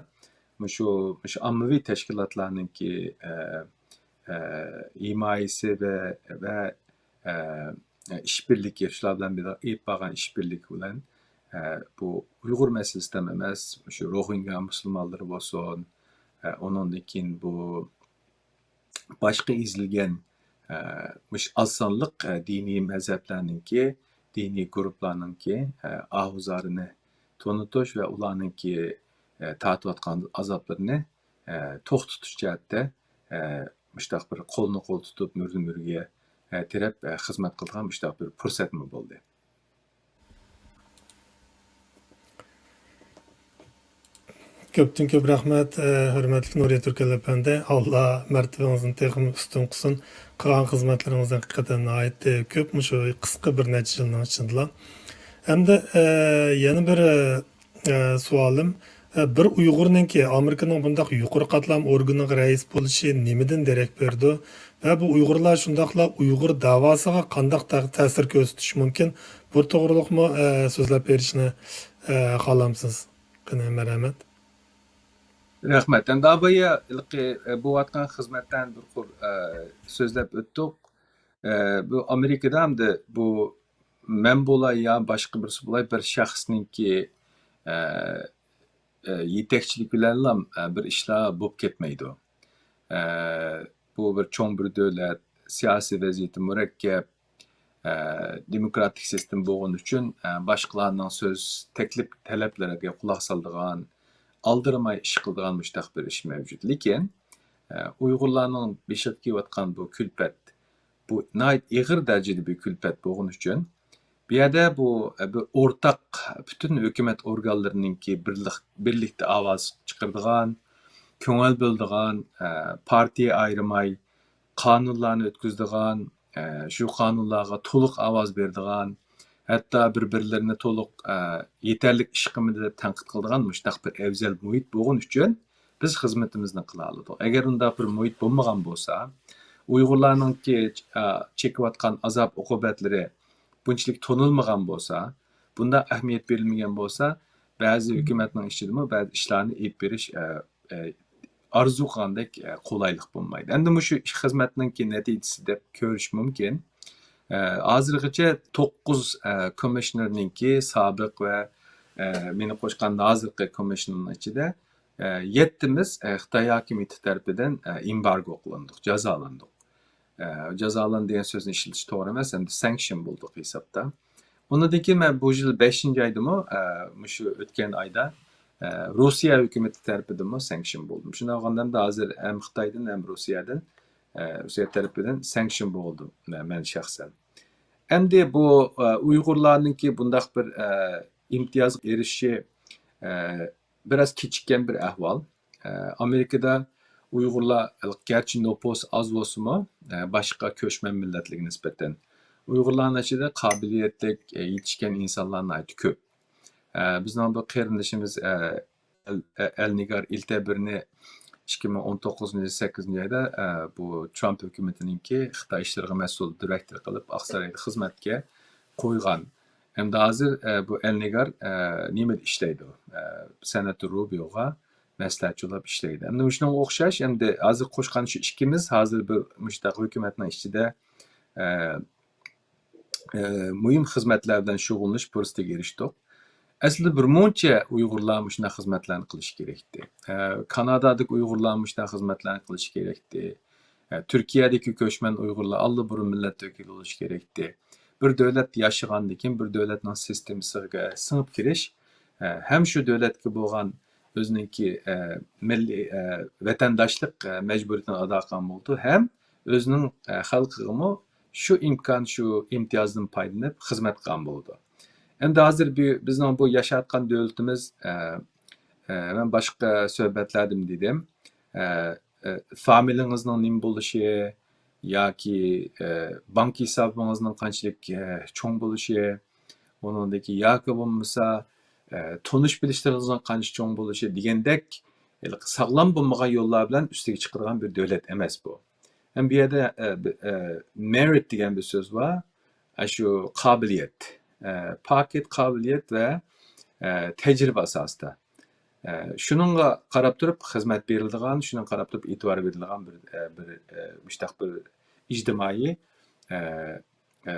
مۇشۇ، مۇشۇ ئاممىۋى تەشكىلاتلارنىڭكى، ئە، ئە، ھىمايىسى ۋە، ۋە، ئە، ئىشبىرلىكى، شۇلار بىلەن بىللە ئېلىپ بارغان ئىشبىرلىكى بىلەن، ئە، بۇ ئۇيغۇر مەسىلىسىدە ئەمەس، مۇشۇ روھىنگا مۇسۇلمانلىرى بولسۇن، ئە، ئۇنىڭدىن كېيىن بۇ باشقا ئېزىلگەن، ئە، مۇشۇ ئاز سانلىق، ئە، دىنىي مەزھەپلەرنىڭكى، دىنىي گۇرۇپپىلارنىڭكى، ئە، ئاھۇزارىنى تونۇتۇش ۋە ئۇلارنىڭكى، ئە، تارتىۋاتقان ئازابلىرىنى، ئە، توختىتىش جەھەتتە، ئە، مۇشۇنداق بىر قولنى قول تۇتۇپ، مۈرنى مۈرگە، ئە، تىرەپ، ئە، خىزمەت قىلىدىغان مۇشۇنداق بىر پۇرسەتمۇ بولدى. كۆپتىن كۆپ رەھمەت، ئە، ھۆرمەتلىك نۇرى تۈركەل ئەپەندى. ئاللا مەرتىۋىڭىزنى تېخىمۇ ئۈستۈن قىلسۇن. قىلغان خىزمەتلىرىڭىز ھەقىقەتەن ناھايىتى كۆپ، مۇشۇ قىسقا بىر نەچچە يىلنىڭ ئىچىدىلا. ئەمدى، ئە، يەنە بىر، ئە، ئە، سوئالىم، ئە، بىر ئۇيغۇرنىڭكى ئامېرىكىنىڭ بۇنداق يۇقىرى قاتلام ئورگىنىغا رەئىس بولۇشى نېمىدىن دېرەك بېرىدۇ؟ ۋە بۇ ئۇيغۇرلار شۇنداقلا ئۇيغۇر داۋاسىغا قانداق تە-، تەسىر كۆرسىتىشى مۇمكىن؟ بۇ توغرۇلۇقمۇ، ئە، سۆزلەپ بېرىشنى، ئە، خالامسىز؟ قېنى، مەرھەمەت. رەھمەت. ئەمدى ئابايا ھېلىقى، ئە، بولۇۋاتقان خىزمەتلەرنى بىر قۇر، ئە، سۆزلەپ ئۆتتۇق. ئە، بۇ ئامېرىكىدا ئەمدى بۇ مەن بولاي يا باشقا بىرسى بولاي، بىر شەخسنىڭكى، ئە، ئە، يېتەكچىلىك بىلەنلا، ئە، بىر ئىشلار بولۇپ كەتمەيدۇ. ئە، بۇ بىر چوڭ بىر دۆلەت، سىياسىي ۋەزىيىتى مۇرەككەپ، ئە، دېموكراتىك سىستېما بولغىنى ئۈچۈن، ئە، باشقىلارنىڭ سۆز تەكلىپ تەلەپلىرىگە قۇلاق سالىدىغان، ئالدىرىماي ئىش قىلىدىغان مۇشۇنداق بىر ئىش مەۋجۇت. لېكىن، ئە، ئۇيغۇرلارنىڭ بېشىغا كېلىۋاتقان بۇ كۈلپەت، بۇ ناھايىتى ئېغىر دەرىجىدە بىر كۈلپەت بولغىنى ئۈچۈن، بۇ يەردە بۇ، بىر ئورتاق پۈتۈن ھۆكۈمەت ئورگانلىرىنىڭكى بىرلىك-، بىرلىكتە ئاۋاز چىقىرىدىغان، كۆڭۈل بۆلىدىغان، ئە، پارتىيە ئايرىماي قانۇنلارنى ئۆتكۈزىدىغان، ئە، شۇ قانۇنلارغا تولۇق ئاۋاز بېرىدىغان، ھەتتا بىر-بىرلىرىنى تولۇق، ئە، يېتەرلىك ئىش قىلمىدى دەپ تەنقىد قىلىدىغان مۇشۇنداق بىر ئەۋزەل مۇھىت بولغىنى ئۈچۈن، بىز خىزمىتىمىزنى قىلالىدۇق. ئەگەر ئۇنداق بىر مۇھىت بولمىغان بولسا، ئۇيغۇرلارنىڭكى، ئە، چېكىۋاتقان ئازاب-ئوقۇبەتلىرى بۇنچىلىك تونۇلمىغان بولسا، بۇنداق ئەھمىيەت بېرىلمىگەن بولسا، بەزى ھۆكۈمەتنىڭ ئىچىدىمۇ بەزى ئىشلارنى ئېلىپ بېرىش، ئە، ئە، ئارزۇ قىلغاندەك، ئە، قولايلىق بولمايدۇ. ئەمدى مۇشۇ ئىش خىزمەتنىڭكى نەتىجىسى دەپ كۆرۈش مۇمكىن. ئە، ھازىرغىچە توققۇز، ئە، كومىشنېرنىڭكى سابىق ۋە، ئە، مېنى قوشقان ھازىرقى كومىشنېرنىڭ ئىچىدە، ئە، يەتتىمىز، ئە، خىتاي ھاكىمىيىتى تەرىپىدىن، ئە، ئېمبارگو قىلىندۇق، جازالاندۇق. ئە، جازالاندى دېگەن سۆزنى ئىشلىتىش توغرا ئەمەس، ئەمدى سانكشن بولدۇق ھېسابتا. ئۇنىڭدىن كېيىن مەن بۇ يىل بەشىنچى ئايدىمۇ، ئە، مۇشۇ ئۆتكەن ئايدا، ئە، روسىيە ھۆكۈمىتى تەرىپىدىنمۇ سانكشن بولدۇم. شۇنداق بولغاندا ھازىر ھەم خىتايدىن، ھەم روسىيەدىن، ئە، روسىيە تەرىپىدىن سانكشن بولدۇم، مە-، مەن شەخسەن. ئەمدى بۇ، ئە، ئۇيغۇرلارنىڭكى بۇنداق بىر، ئە، ئىمتىيازغا ئېرىشىشى، ئە، بىراز كېچىككەن بىر ئەھۋال. ئە، ئامېرىكىدا ئۇيغۇرلار، گەرچە نوپۇس ئاز بولسىمۇ، ئە، باشقا كۆچمەن مىللەتلەرگە نىسبەتەن ئۇيغۇرلارنىڭ ئىچىدە قابىلىيەتلىك، ئە، يېتىشكەن ئىنسانلار ناھايىتى كۆپ. ئە، بىزنىڭ بىر قېرىندىشىمىز، ئە، ئەل-، ئە، ئەلنىگار ئىلتەبىرنى ئىككى مىڭ ئون توققۇزىنچى يىل سەككىزىنچى ئايدا، ئە، بۇ ترامپ ھۆكۈمىتىنىڭكى خىتاي ئىشلىرىغا مەسئۇل دىرېكتور قىلىپ ئاقسارايدا خىزمەتكە قويغان. ئەمدى ھازىر، ئە، بۇ ئەلنىگار، ئە، نېمىدە ئىشلەيدۇ؟ ئە، سېناتور روبىيوغا مەسلىھەتچى بولۇپ ئىشلەيدۇ. ئەمدى مۇشۇنىڭغا ئوخشاش، ئەمدى ھازىر قوشقان شۇ ئىككىمىز ھازىر بىر مۇشۇنداق ھۆكۈمەتنىڭ ئىچىدە، ئە، ئە، مۇھىم خىزمەتلەر بىلەن شۇغۇللىنىش پۇرسىتىگە ئېرىشتۇق. ئەسلىدە بىر مۇنچە ئۇيغۇرلار مۇشۇنداق خىزمەتلەرنى قىلىشى كېرەكتى. ئە، كانادادىكى ئۇيغۇرلار مۇشۇنداق خىزمەتلەرنى قىلىشى كېرەكتى. ئە، تۈركىيەدىكى كۆچمەن ئۇيغۇرلار ئاللىبۇرۇن مىللەت ۋەكىلى بولۇشى كېرەكتى. بىر دۆلەتتە ياشىغاندىن كېيىن بىر دۆلەتنىڭ سىستېمىسىغا سىڭىپ كىرىش، ئە، ھەم شۇ دۆلەتكە بولغان ئۆزىنىڭكى، ئە، مىللىي، ئە، ۋەتەنداشلىق، ئە، مەجبۇرىيىتىنى ئادا قىلغان بولىدۇ، ھەم ئۆزىنىڭ، ئە، خەلقىگىمۇ شۇ ئىمكان، شۇ ئىمتىيازدىن پايدىلىنىپ خىزمەت قىلغان بولىدۇ. ئەمدى ھازىر بى-، بىزنىڭ بۇ ياشاۋاتقان دۆلىتىمىز، ئە، ئە، مەن باشقا سۆھبەتلەردىمۇ دېدىم، ئە، ئە، فامىلىڭىزنىڭ نېمە بولۇشى ياكى، ئە، بانكا ھېسابىڭىزنىڭ قانچىلىك، ئە، چوڭ بولۇشى، ئۇنىڭدىكى ياكى بولمىسا، ئە، تونۇش بىلىشلىرىڭىزنىڭ قانچە چوڭ بولۇشى دېگەندەك، ھېلىقى ساغلام بولمىغان يوللار بىلەن ئۈستىگە چىقىدىغان بىر دۆلەت ئەمەس بۇ. ھەم بۇ يەردە، ئە، بى-، ئە، مېرىت دېگەن بىر سۆز بار. ئە، شۇ قابىلىيەت. ئە، پاكىت، قابىلىيەت ۋە، ئە، تەجرىبە ئاساسىدا. ئە، شۇنىڭغا قاراپ تۇرۇپ خىزمەت بېرىلىدىغان، شۇنىڭغا قاراپ تۇرۇپ ئېتىبار بېرىلىدىغان بىر، ئە، بىر، ئە، مۇشتاق بىر ئىجتىمائىي، ئە، ئە،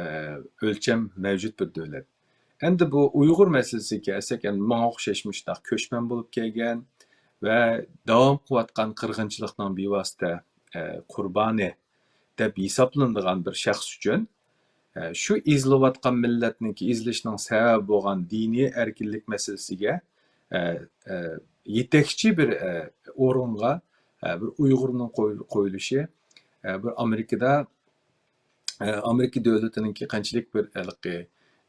ئۆلچەم مەۋجۇت بىر دۆلەت. ئەمدى بۇ ئۇيغۇر مەسىلىسىگە كەلسەك، ئەمدى ماڭا ئوخشاش مۇشتاق كۆچمەن بولۇپ كەلگەن ۋە داۋام قىلىۋاتقان قىرغىنچىلىقنىڭ بىۋاسىتە، ئە، قۇربانى دەپ ھېسابلىنىدىغان بىر شەخس ئۈچۈن، ئە، شۇ ئېزىلىۋاتقان مىللەتنىڭكى ئېزىلىشىنىڭ سەۋەبى بولغان دىنىي ئەركىنلىك مەسىلىسىگە، ئە، ئە، يېتەكچى بىر، ئە، ئورۇنغا، ئە، بىر ئۇيغۇرنىڭ قوي-، قويۇلۇشى، ئە، بىر ئامېرىكىدا، ئە، ئامېرىكا دۆلىتىنىڭكى قانچىلىك بىر ھېلىقى،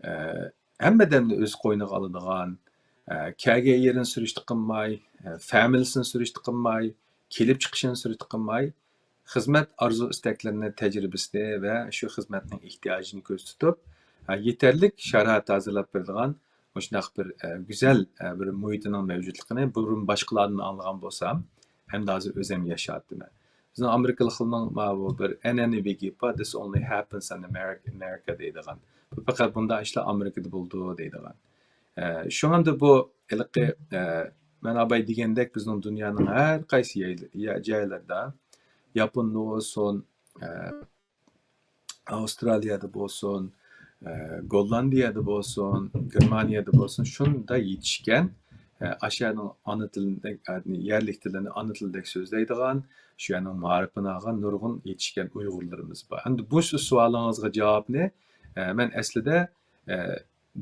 ئە، ھەممە ئادەمنى ئۆز قوينىغا ئالىدىغان، ئە، كەلگەن يېرىنى سۈرۈشتە قىلماي، ئە، فامىلىسىنى سۈرۈشتە قىلماي، كېلىپ چىقىشىنى سۈرۈشتە قىلماي، خىزمەت ئارزۇ-ئىستەكلىرىنى، تەجرىبىسىنى ۋە شۇ خىزمەتنىڭ ئېھتىياجىنى كۆزدە تۇتۇپ، ئە، يېتەرلىك شارائىت ھازىرلاپ بېرىدىغان مۇشۇنداق بىر، ئە، گۈزەل، ئە، بىر مۇھىتىنىڭ مەۋجۇتلۇقىنى بۇرۇن باشقىلاردىن ئاڭلىغان بولسام، ئەمدى ھازىر ئۆزۈم ياشاۋاتىمەن. بىزنىڭ ئامېرىكىلىقلارنىڭ ماۋۇ بىر ئەنئەنىۋى گېپى بار، "This only happens in America" دەيدىغان. بۇ پەقەت بۇنداق ئىشلار ئامېرىكىدا بولىدۇ دەيدىغان. ئە، شۇڭا ئەمدى بۇ ھېلىقى، ئە، مەن ئاباي دېگەندەك بىزنىڭ دۇنيانىڭ ھەر قايسى يەي-، يە-، جايلىرىدا، ياپوندا بولسۇن، ئە، ئاۋسترالىيەدە بولسۇن، ئە، گوللاندىيەدە بولسۇن، گېرمانىيەدە بولسۇن، شۇنداق يېتىشكەن، ئە، ئاشۇ يەرنىڭ ئانا تىلىدەك، ئە، يەرلىك تىلىنى ئانا تىلىدەك سۆزلەيدىغان، شۇ يەرنىڭ مائارىپىنى ئالغان نۇرغۇن يېتىشكەن ئۇيغۇرلىرىمىز بار. ئەمدى بۇ سوئالىڭىزغا جاۋابنى، ئە، مەن ئەسلىدە، ئە،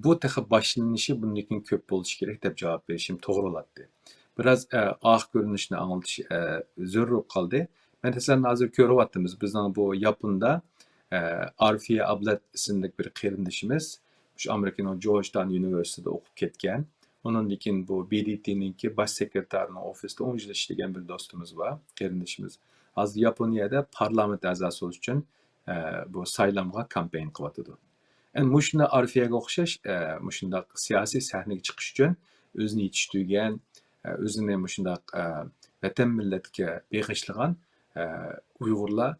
بۇ تېخى باشلىنىشى، بۇندىن كېيىن كۆپ بولۇشى كېرەك دەپ جاۋاب بېرىشىم توغرا بولاتتى. بىراز، ئە، ئارقا كۆرۈنۈشنى ئاڭلىتىش، ئە، زۆرۈر بولۇپ قالدى. مەن سىلەرنى ھازىر كۆرۈۋاتىمىز. بىزنىڭ بۇ ياپوندا، ئە، ئارفىيە ئابلەت ئىسىملىك بىر قېرىندىشىمىز، مۇشۇ ئامېرىكىنىڭ جورجتاون يۇنىۋېرسىتېتىدا ئوقۇپ كەتكەن. ئۇنىڭدىن كېيىن بۇ بى دى تىنىڭكى باش سېكرېتارىنىڭ ئوفىسىدا ئون يىل ئىشلىگەن بىر دوستىمىز بار، قېرىندىشىمىز. ھازىر ياپونىيەدە پارلامېنت ئەزاسى بولۇش ئۈچۈن، ئە، بۇ سايلامغا كامپېين قىلىۋاتىدۇ. ئەنە مۇشۇنداق ئارفىيەگە ئوخشاش، ئە، مۇشۇنداق سىياسىي سەھنىگە چىقىش ئۈچۈن ئۆزىنى يېتىشتۈرگەن، ئە، ئۆزىنى مۇشۇنداق، ئە، ۋەتەن مىللەتكە بېغىشلىغان، ئە، ئۇيغۇرلار،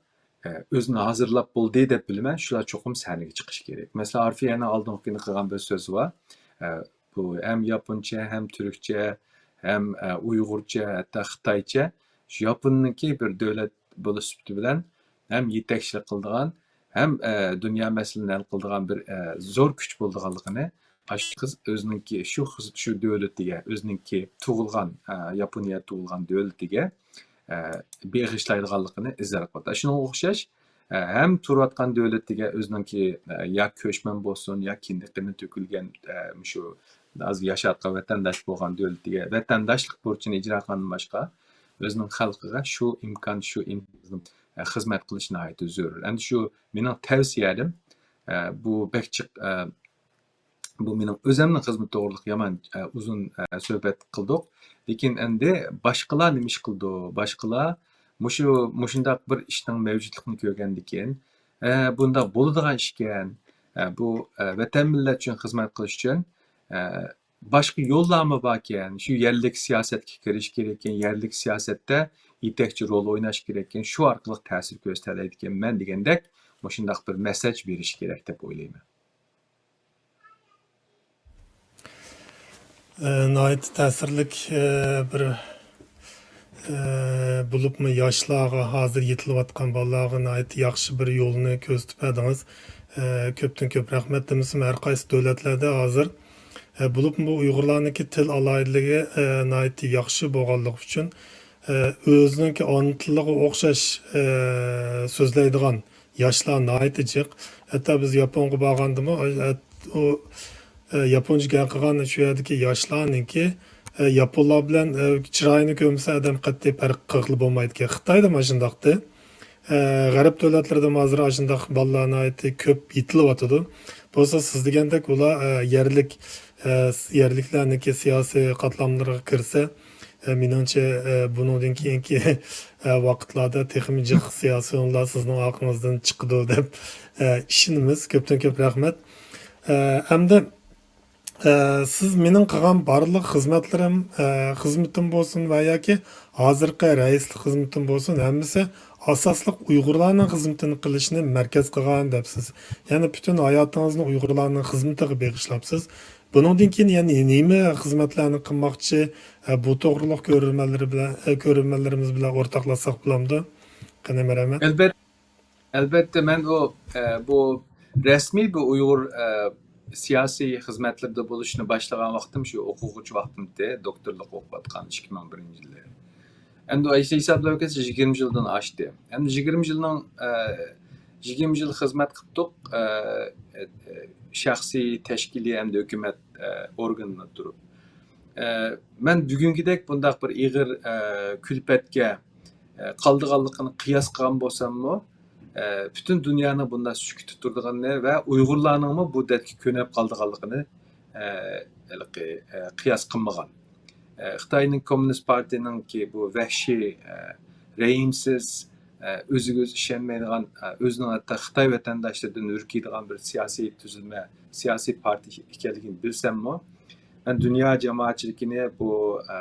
ئە، ئۆزىنى ھازىرلاپ بولدى دەپ بىلىمەن، شۇلار چوقۇم سەھنىگە چىقىشى كېرەك. مەسىلەن، ئارفىيەنىڭ ئالدىنقى كۈنى قىلغان بىر سۆزى بار. ئە، بۇ ھەم ياپونچە، ھەم تۈركچە، ھەم، ئە، ئۇيغۇرچە، ھەتتا خىتايچە. شۇ ياپوننىڭكى بىر دۆلەت بولۇش سۈپىتى بىلەن ھەم يېتەكچىلىك قىلىدىغان، ھەم، ئە، دۇنيا مەسىلىنى ھەل قىلىدىغان بىر، ئە، زور كۈچ بولىدىغانلىقىنى ئاشۇ قىز ئۆزىنىڭكى شۇ خىز-، شۇ دۆلىتىگە، ئۆزىنىڭكى تۇغۇلغان، ئە، ياپونىيە تۇغۇلغان دۆلىتىگە، ئە، بېغىشلايدىغانلىقىنى ئىزھار قىلدى. شۇنىڭغا ئوخشاش، ئە، ھەم تۇرۇۋاتقان دۆلىتىگە ئۆزىنىڭكى، ئە، يا كۆچمەن بولسۇن، يا كىندىكى قېنى تۆكۈلگەن، ئە، مۇشۇ ھازىر ياشاۋاتقان ۋەتەنداش بولغان دۆلىتىگە ۋەتەنداشلىق بۇرچىنى ئىجرا قىلغاندىن باشقا، ئۆزىنىڭ خەلقىگە شۇ ئىمكان، شۇ ئىم-، ئە، خىزمەت قىلىش ناھايىتى زۆرۈر. ئەمدى شۇ مېنىڭ تەۋسىيەم، ئە، بۇ بەك جىق، ئە، بۇ مېنىڭ ئۆزۈمنىڭ خىزمىتى توغرىلىق يامان، ئە، ئۇزۇن، ئە، سۆھبەت قىلدۇق. لېكىن ئەمدى باشقىلار نېمە ئىش قىلىدۇ؟ باشقىلار مۇشۇ، مۇشۇنداق بىر ئىشنىڭ مەۋجۇتلۇقىنى كۆرگەندىكىن، ئە، بۇنداق بولىدىغان ئىشكەن، ئە، بۇ، ئە، ۋەتەن مىللەت ئۈچۈن خىزمەت قىلىش ئۈچۈن، ئە، باشقا يوللارمۇ باركەن، شۇ يەرلىك سىياسەتكە كىرىش كېرەككەن، يەرلىك سىياسەتتە يېتەكچى رول ئويناش كېرەككەن، شۇ ئارقىلىق تەسىر كۆرسىتەلەيدىكەنمەن دېگەندەك مۇشۇنداق بىر مەسساژ بېرىش كېرەك دەپ ئويلايمەن. ئە، ناھايىتى تەسىرلىك، ئە، بىر، ئە، بولۇپمۇ ياشلارغا، ھازىر يېتىلىۋاتقان بالىلارغا ناھايىتى ياخشى بىر يولنى كۆرسىتىپ بەردىڭىز. ئە، كۆپتىن كۆپ رەھمەت دېمىسىمۇ، ھەر قايسى دۆلەتلەردە ھازىر، ئە، بولۇپمۇ بۇ ئۇيغۇرلارنىڭكى تىل ئالاھىدىلىكى، ئە، ناھايىتى ياخشى بولغانلىقى ئۈچۈن، ئە، ئۆزىنىڭكى ئانا تىلىغا ئوخشاش، ئە، سۆزلەيدىغان ياشلار ناھايىتى جىق. ھەتتا بىز ياپونغا بارغاندىمۇ، ئە، ئۇ، ئە، ياپونچە گەپ قىلغان شۇ يەردىكى ياشلارنىڭكى، ئە، ياپونلار بىلەن، ئە، چىرايىنى كۆرمىسە ئادەم قەتئىي پەرق قىلغىلى بولمايدىكەن. خىتايدىمۇ ئاشۇنداقتى. ئە، غەرب دۆلەتلىرىدىمۇ ھازىر ئاشۇنداق بالىلار ناھايىتى كۆپ يېتىلىۋاتىدۇ. بولسا سىز دېگەندەك ئۇلار، ئە، يەرلىك، ئە، يەرلىكلەرنىڭكى سىياسىي قاتلاملىرىغا كىرسە، ئە، مېنىڭچە، ئە، بۇنىڭدىن كېيىنكى، ئە، ۋاقىتلاردا تېخىمۇ جىق سىياسىي ئورۇنلار سىزنىڭ ئارقىڭىزدىن چىقىدۇ دەپ، ئە، ئىشىنىمىز. كۆپتىن كۆپ رەھمەت. ئە، ئەمدى ئە، سىز مېنىڭ قىلغان بارلىق خىزمەتلىرىم، ئە، خىزمىتىم بولسۇن ۋە ياكى ھازىرقى رەئىسلىك خىزمىتىم بولسۇن، ھەممىسى ئاساسلىق ئۇيغۇرلارنىڭ خىزمىتىنى قىلىشنى مەركەز قىلغان دەپسىز. يەنى پۈتۈن ھاياتىڭىزنى ئۇيغۇرلارنىڭ خىزمىتىگە بېغىشلاپسىز. بۇنىڭدىن كېيىن يەنە نېمە خىزمەتلەرنى قىلماقچى؟ ئە، بۇ توغرۇلۇق كۆرۈرمەنلىرى بىلەن، ئە، كۆرۈرمەنلىرىمىز بىلەن ئورتاقلاشساق بولامدۇ؟ قېنى، مەرھەمەت. ئەلبەت-، ئەلبەتتە، مەن بۇ، ئە، بۇ رەسمىي بۇ ئۇيغۇر، ئە، سىياسىي خىزمەتلىرىدە بولۇشنى باشلىغان ۋاقتىم شۇ ئوقۇغۇچى ۋاقتىمتى، دوكتورلۇق ئوقۇۋاتقان ئىككى مىڭ بىرىنچى يىلى. ئەمدى ئاشۇ ھېسابلاپ كەلسە يىگىرمە يىلدىن ئاشتى. ئەمدى يىگىرمە يىلنىڭ، ئە، يىگىرمە يىل خىزمەت قىپتۇق، ئە، ئە، شەخسىي، تەشكىلىي ھەمدە ھۆكۈمەت، ئە، ئورگىنىدا تۇرۇپ. ئە، مەن بۈگۈنكىدەك بۇنداق بىر ئېغىر، ئە، كۈلپەتكە، ئە، قالىدىغانلىقىنى قىياس قىلغان بولساممۇ، ئە، پۈتۈن دۇنيانىڭ بۇنداق سۈكۈتتە تۇرىدىغىنىنى ۋە ئۇيغۇرلارنىڭمۇ بۇ دەردكە كۆنۈپ قالىدىغانلىقىنى، ئە، ھېلىقى، ئە، قىياس قىلمىغان. ئە، خىتاينىڭ كوممۇنىست پارتىيىنىڭكى بۇ ۋەھشىي، ئە، رەھىمسىز، ئە، ئۆزىگە ئۆزى ئىشەنمەيدىغان، ئە، ئۆزىنىڭ ھەتتا خىتاي ۋەتەنداشلىرىدىن ھۈركىيدىغان بىر سىياسىي تۈزۈلمە، سىياسىي پارتىيە ئىكەنلىكىنى بىلسەممۇ، مەن دۇنيا جامائەتچىلىكىنى بۇ، ئە،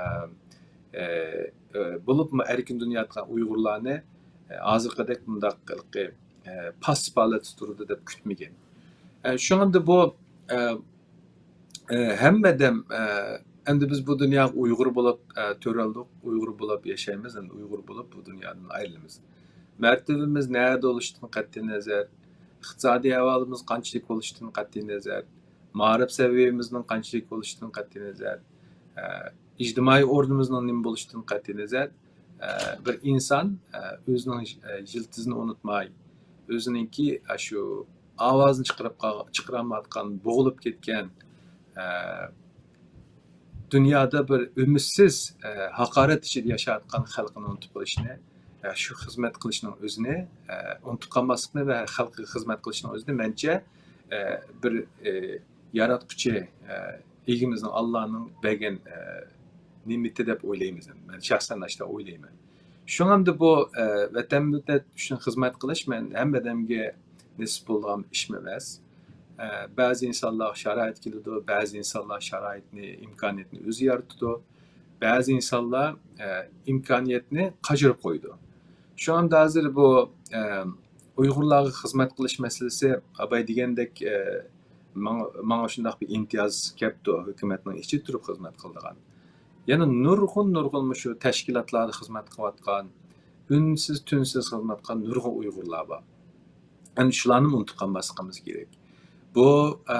ئە، ئە، بولۇپمۇ ئەركىن دۇنيادا تۇرغان ئۇيغۇرلارنى، ئە، ھازىرقىدەك بۇنداق ھېلىقى، ئە، پاسسىپ ھالەتتە تۇرىدۇ دەپ كۈتمىگەن. ئە، شۇڭا ئەمدى بۇ، ئە، ئە، ھەممە ئادەم، ئە، ئەمدى بىز بۇ دۇنياغا ئۇيغۇر بولۇپ، ئە، تۆرەلدۇق، ئۇيغۇر بولۇپ ياشايمىز، ئەمدى ئۇيغۇر بولۇپ بۇ دۇنيادىن ئايرىلىمىز. مەرتىۋىمىز نەدە بولۇشىدىن قەتئىينەزەر، ئىقتىسادىي ئەھۋالىمىز قانچىلىك بولۇشىدىن قەتئىينەزەر، مائارىپ سەۋىيەمىزنىڭ قانچىلىك بولۇشىدىن قەتئىينەزەر، ئە، ئىجتىمائىي ئورنىمىزنىڭ نېمە بولۇشىدىن قەتئىينەزەر، ئە، بىر ئىنسان، ئە، ئۆزىنىڭ، ئە، يىلتىزىنى ئۇنتۇماي، ئۆزىنىڭكى ئاشۇ ئاۋازىنى چىقىرىپ قال-، چىقىرالمايۋاتقان، بوغۇلۇپ كەتكەن، ئە، دۇنيادا بىر ئۈمىدسىز، ئە، ھاقارەت ئىچىدە ياشاۋاتقان خەلقىنى ئۇنتۇپ قېلىشنى، ئە، شۇ خىزمەت قىلىشنىڭ ئۆزىنى، ئە، ئۇنتۇپ قالماسلىقنى ۋە خەلققە خىزمەت قىلىشنىڭ ئۆزىنى مەنچە، ئە، بىر، ئە، ياراتقۇچى، ئە، ئىگىمىزنىڭ، ئاللانىڭ بەرگەن، ئە، نېمىتى دەپ ئويلايمەن. مەن شەخسەن ئاشۇنداق ئويلايمەن. شۇڭا ئەمدى بۇ، ئە، ۋەتەن مىللەت ئۈچۈن خىزمەت قىلىش مەن ھەممە ئادەمگە نېسىپ بولىدىغان ئىشمۇ ئەمەس. ئە، بەزى ئىنسانلارغا شارائىت كېلىدۇ، بەزى ئىنسانلار شارائىتنى، ئىمكانىيەتنى ئۆزى يارىتىدۇ، بەزى ئىنسانلار، ئە، ئىمكانىيەتنى قاچۇرۇپ قويىدۇ. شۇڭا ئەمدى ھازىر بۇ، ئە، ئۇيغۇرلارغا خىزمەت قىلىش مەسىلىسى، ئاباي دېگەندەك، ئە، ماڭا، ماڭا شۇنداق بىر ئىمتىياز كەپتۇ، ھۆكۈمەتنىڭ ئىچىدە تۇرۇپ خىزمەت قىلىدىغان. يەنە نۇرغۇن، نۇرغۇن مۇشۇ تەشكىلاتلاردا خىزمەت قىلىۋاتقان، ئۈنسىز، تۈنسىز خىزمەت قىلغان نۇرغۇن ئۇيغۇرلار بار. ئەمدى شۇلارنىمۇ ئۇنتۇپ قالماسلىقىمىز كېرەك. بۇ، ئە،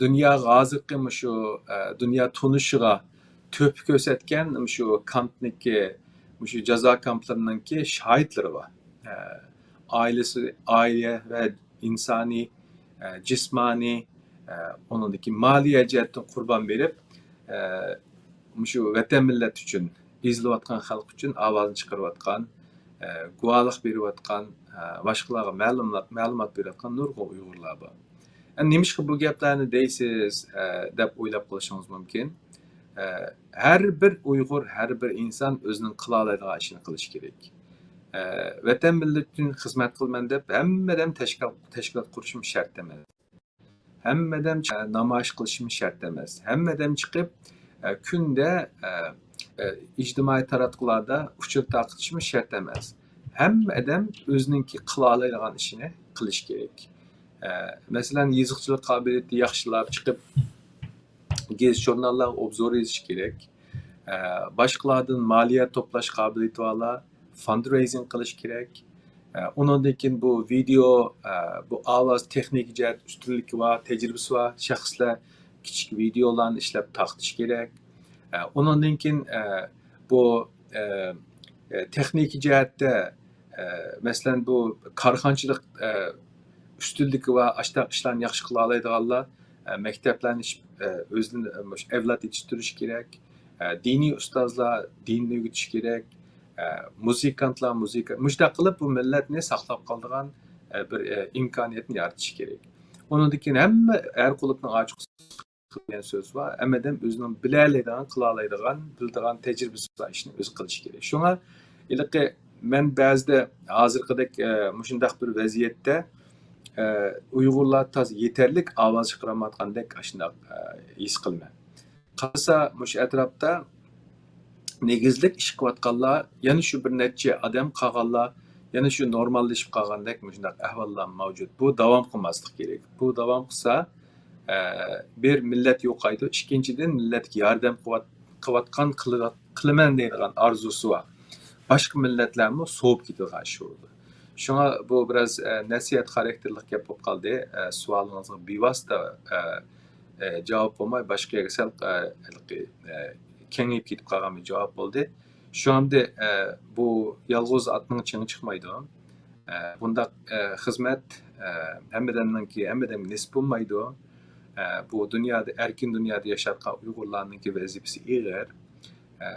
دۇنياغا ھازىرقى مۇشۇ، ئە، دۇنيا تونۇشىغا تۆھپە كۆرسەتكەن مۇشۇ كامپنىڭكى، مۇشۇ جازا كامپلىرىنىڭكى شاھىتلىرى بار. ئە، ئائىلىسى، ئائىلە ۋە ئىنسانىي، ئە، جىسمانىي، ئە، ئۇنىڭدىن كېيىن مالىيە جەھەتتىن قۇربان بېرىپ، ئە، مۇشۇ ۋەتەن مىللەت ئۈچۈن ئېزىلىۋاتقان خەلق ئۈچۈن ئاۋازىنى چىقىرىۋاتقان، ئە، گۇۋاھلىق بېرىۋاتقان، ئە، باشقىلارغا مەلۇمات، مەلۇمات بېرىۋاتقان نۇرغۇن ئۇيغۇرلار بار. ئە، نېمىشقا بۇ گەپلەرنى دەيسىز، ئە، دەپ ئويلاپ قېلىشىڭىز مۇمكىن. ئە، ھەر بىر ئۇيغۇر، ھەر بىر ئىنسان ئۆزىنىڭ قىلالايدىغان ئىشىنى قىلىشى كېرەك. ئە، ۋەتەن مىللەت ئۈچۈن خىزمەت قىلىمەن دەپ ھەممە ئادەم تەشكىلات، تەشكىلات قۇرۇشىمۇ شەرت ئەمەس. ھەممە ئادەم چىقىپ نامايىش قىلىشىمۇ شەرت ئەمەس. ھەممە ئادەم چىقىپ، ئە، كۈندە، ئە، ئە، ئىجتىمائىي تاراتقۇلاردا ئۇچۇر تارقىتىشىمۇ شەرت ئەمەس. ھەممە ئادەم ئۆزىنىڭكى قىلالايدىغان ئىشىنى قىلىشى كېرەك. ئە، مەسىلەن، يېزىقچىلىق قابىلىيىتى ياخشىلار چىقىپ گېزىت-ژۇرناللارغا ئوبزور يېزىشى كېرەك. ئە، باشقىلاردىن مالىيە توپلاش قابىلىيىتى بارلار فاندرېيزىڭ قىلىشى كېرەك. ئە، ئۇنىڭدىن كېيىن بۇ ۋىدېئو، ئە، بۇ ئاۋاز تېخنىكا جەھەت ئۈستۈنلۈكى بار، تەجرىبىسى بار شەخسلەر كىچىك ۋىدېئولارنى ئىشلەپ تارقىتىشى كېرەك. ئە، ئۇنىڭدىن كېيىن، ئە، بۇ، ئە، ئە، تېخنىكا جەھەتتە، ئە، مەسىلەن، بۇ كارخانىچىلىق، ئە، ئۈستۈنلۈكى بار، ئاشۇنداق ئىشلارنى ياخشى قىلالايدىغانلار، ئە، مەكتەپلەرنى ئېچىپ، ئە، ئۆزىنى، ئە، مۇشۇ ئەۋلاد يېتىشتۈرۈش كېرەك. ئە، دىنىي ئۇستازلار دىننى ئۆگىتىش كېرەك. ئە، مۇزىكانتلار مۇزىكا، مۇشۇنداق قىلىپ بۇ مىللەتنى ساقلاپ قالىدىغان، ئە، بىر، ئە، ئىمكانىيەتنى يارىتىش كېرەك. ئۇنىڭدىن كېيىن ھەممە ئەر قۇلۇپنىڭ ئاچقۇسى دېگەن سۆز بار. ھەممە ئادەم ئۆزىنىڭ بىلەلەيدىغان، قىلالايدىغان، بىلىدىغان، تەجرىبىسى بار ئىشنى ئۆزى قىلىشى كېرەك. شۇڭا ھېلىقى مەن بەزىدە ھازىرقىدەك، ئە، مۇشۇنداق بىر ۋەزىيەتتە، ئە، ئۇيغۇرلار تازا يېتەرلىك ئاۋاز چىقىرالمايۋاتقاندەك ئاشۇنداق، ئە، ھېس قىلىمەن. قارىسا، مۇشۇ ئەتراپتا نېگىزلىك ئىش قىلىۋاتقانلار، يەنە شۇ بىر نەچچە ئادەم قالغانلار، يەنە شۇ نورماللىشىپ قالغاندەك مۇشۇنداق ئەھۋاللار مەۋجۇت. بۇ داۋام قىلماسلىق كېرەك. بۇ داۋام قىلسا، ئە، بىر مىللەت يوقايدۇ، ئىككىنچىدىن، مىللەتكە ياردەم قىلىۋات-، قىلىۋاتقان، قىلىۋات-، قىلىمەن دەيدىغان ئارزۇسى بار باشقا مىللەتلەرمۇ سوۋۇپ كېتىدىغان ئىش بولىدۇ. شۇڭا بۇ بىراز، ئە، نەسىھەت خاراكتېرلىك گەپ بولۇپ قالدى. ئە، سوئالىڭىزغا بىۋاسىتە، ئە، ئە، جاۋاب بولماي، باشقا يەرگە سەل، ئە، ھېلىقى، ئە، كېڭىيىپ كېتىپ قالغان بىر جاۋاب بولدى. شۇ ئەمدى، ئە، بۇ يالغۇز ئاتنىڭ چېڭى چىقمايدۇ. ئە، بۇنداق، ئە، خىزمەت، ئە، ھەممىدەمنىڭكى، ھەممىدەمگە نېسىپ بولمايدۇ. ئە، بۇ دۇنيادا، ئەركىن دۇنيادا ياشاۋاتقان ئۇيغۇرلارنىڭكى ۋەزىپىسى ئېغىر. ئە،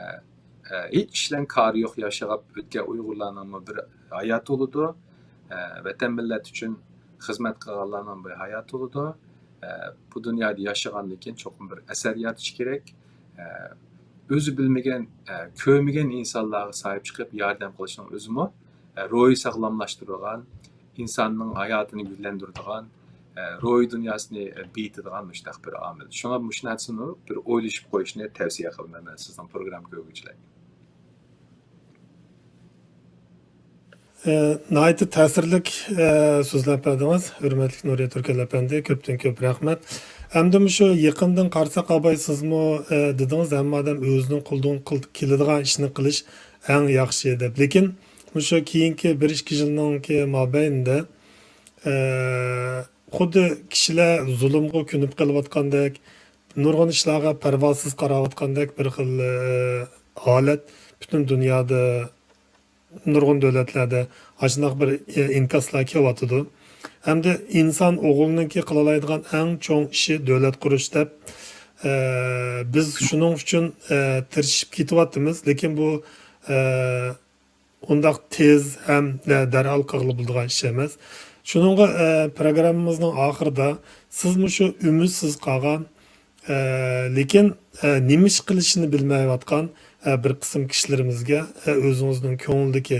ئە، ھېچ ئىش بىلەن كارى يوق ياشاپ ئۆتكەن ئۇيغۇرلارنىڭمۇ بىر ھاياتى بولىدۇ. ئە، ۋەتەن مىللەت ئۈچۈن خىزمەت قىلغانلارنىڭ بىر ھاياتى بولىدۇ. ئە، بۇ دۇنيادا ياشىغاندىن كېيىن چوقۇم بىر ئەسەر يارىتىش كېرەك. ئە، ئۆزى بىلمىگەن، ئە، كۆرمىگەن ئىنسانلارغا ساھىب چىقىپ ياردەم قىلىشنىڭ ئۆزىمۇ، ئە، روھىي ساغلاملاشتۇرىدىغان، ئىنساننىڭ ھاياتىنى گۈللەندۈرىدىغان، ئە، روھىي دۇنياسىنى، ئە، بېيىتىدىغان مۇشۇنداق بىر ئامىل. شۇڭا مۇشۇ نەرسىنى بىر ئويلىشىپ قويۇشنى تەۋسىيە قىلىمەن مەن سىزنىڭ پروگرامما كۆرگۈچىلەرگە. ئە، ناھايىتى تەسىرلىك، ئە، سۆزلەپ بەردىڭىز، ھۆرمەتلىك نۇرىيەت تۈركەل ئەپەندى، كۆپتىن كۆپ رەھمەت. ئەمدى مۇشۇ يېقىندىن قارىساق، ئاباي، سىزمۇ، ئە، دېدىڭىز، ھەممە ئادەم ئۆزىنىڭ قولىدىن قىل-، كېلىدىغان ئىشنى قىلىش ئەڭ ياخشى دەپ. لېكىن مۇشۇ كېيىنكى بىر ئىككى يىلنىڭكى مابەينىدە، ئە، خۇددى كىشىلەر زۇلۇمغا كۆنۈپ قېلىۋاتقاندەك، نۇرغۇن ئىشلارغا پەرۋاسىز قاراۋاتقاندەك بىر خىل، ئە، ھالەت پۈتۈن دۇنيادا، نۇرغۇن دۆلەتلەردە ئاشۇنداق بىر، ئە، ئىنكاسلار كېلىۋاتىدۇ. ھەمدە ئىنسان ئوغلىنىڭكى قىلالايدىغان ئەڭ چوڭ ئىشى دۆلەت قۇرۇش دەپ، ئە، بىز شۇنىڭ ئۈچۈن، ئە، تىرىشىپ كېتىۋاتىمىز. لېكىن بۇ، ئە، ئۇنداق تېز ھەم دەرھال قىلغىلى بولىدىغان ئىش ئەمەس. شۇنىڭغا، ئە، پروگراممىمىزنىڭ ئاخىرىدا سىز مۇشۇ ئۈمىدسىز قالغان، ئە، لېكىن، ئە، نېمە ئىش قىلىشىنى بىلمەيۋاتقان، ئە، بىر قىسىم كىشىلىرىمىزگە، ئە، ئۆزىڭىزنىڭ كۆڭلىدىكى،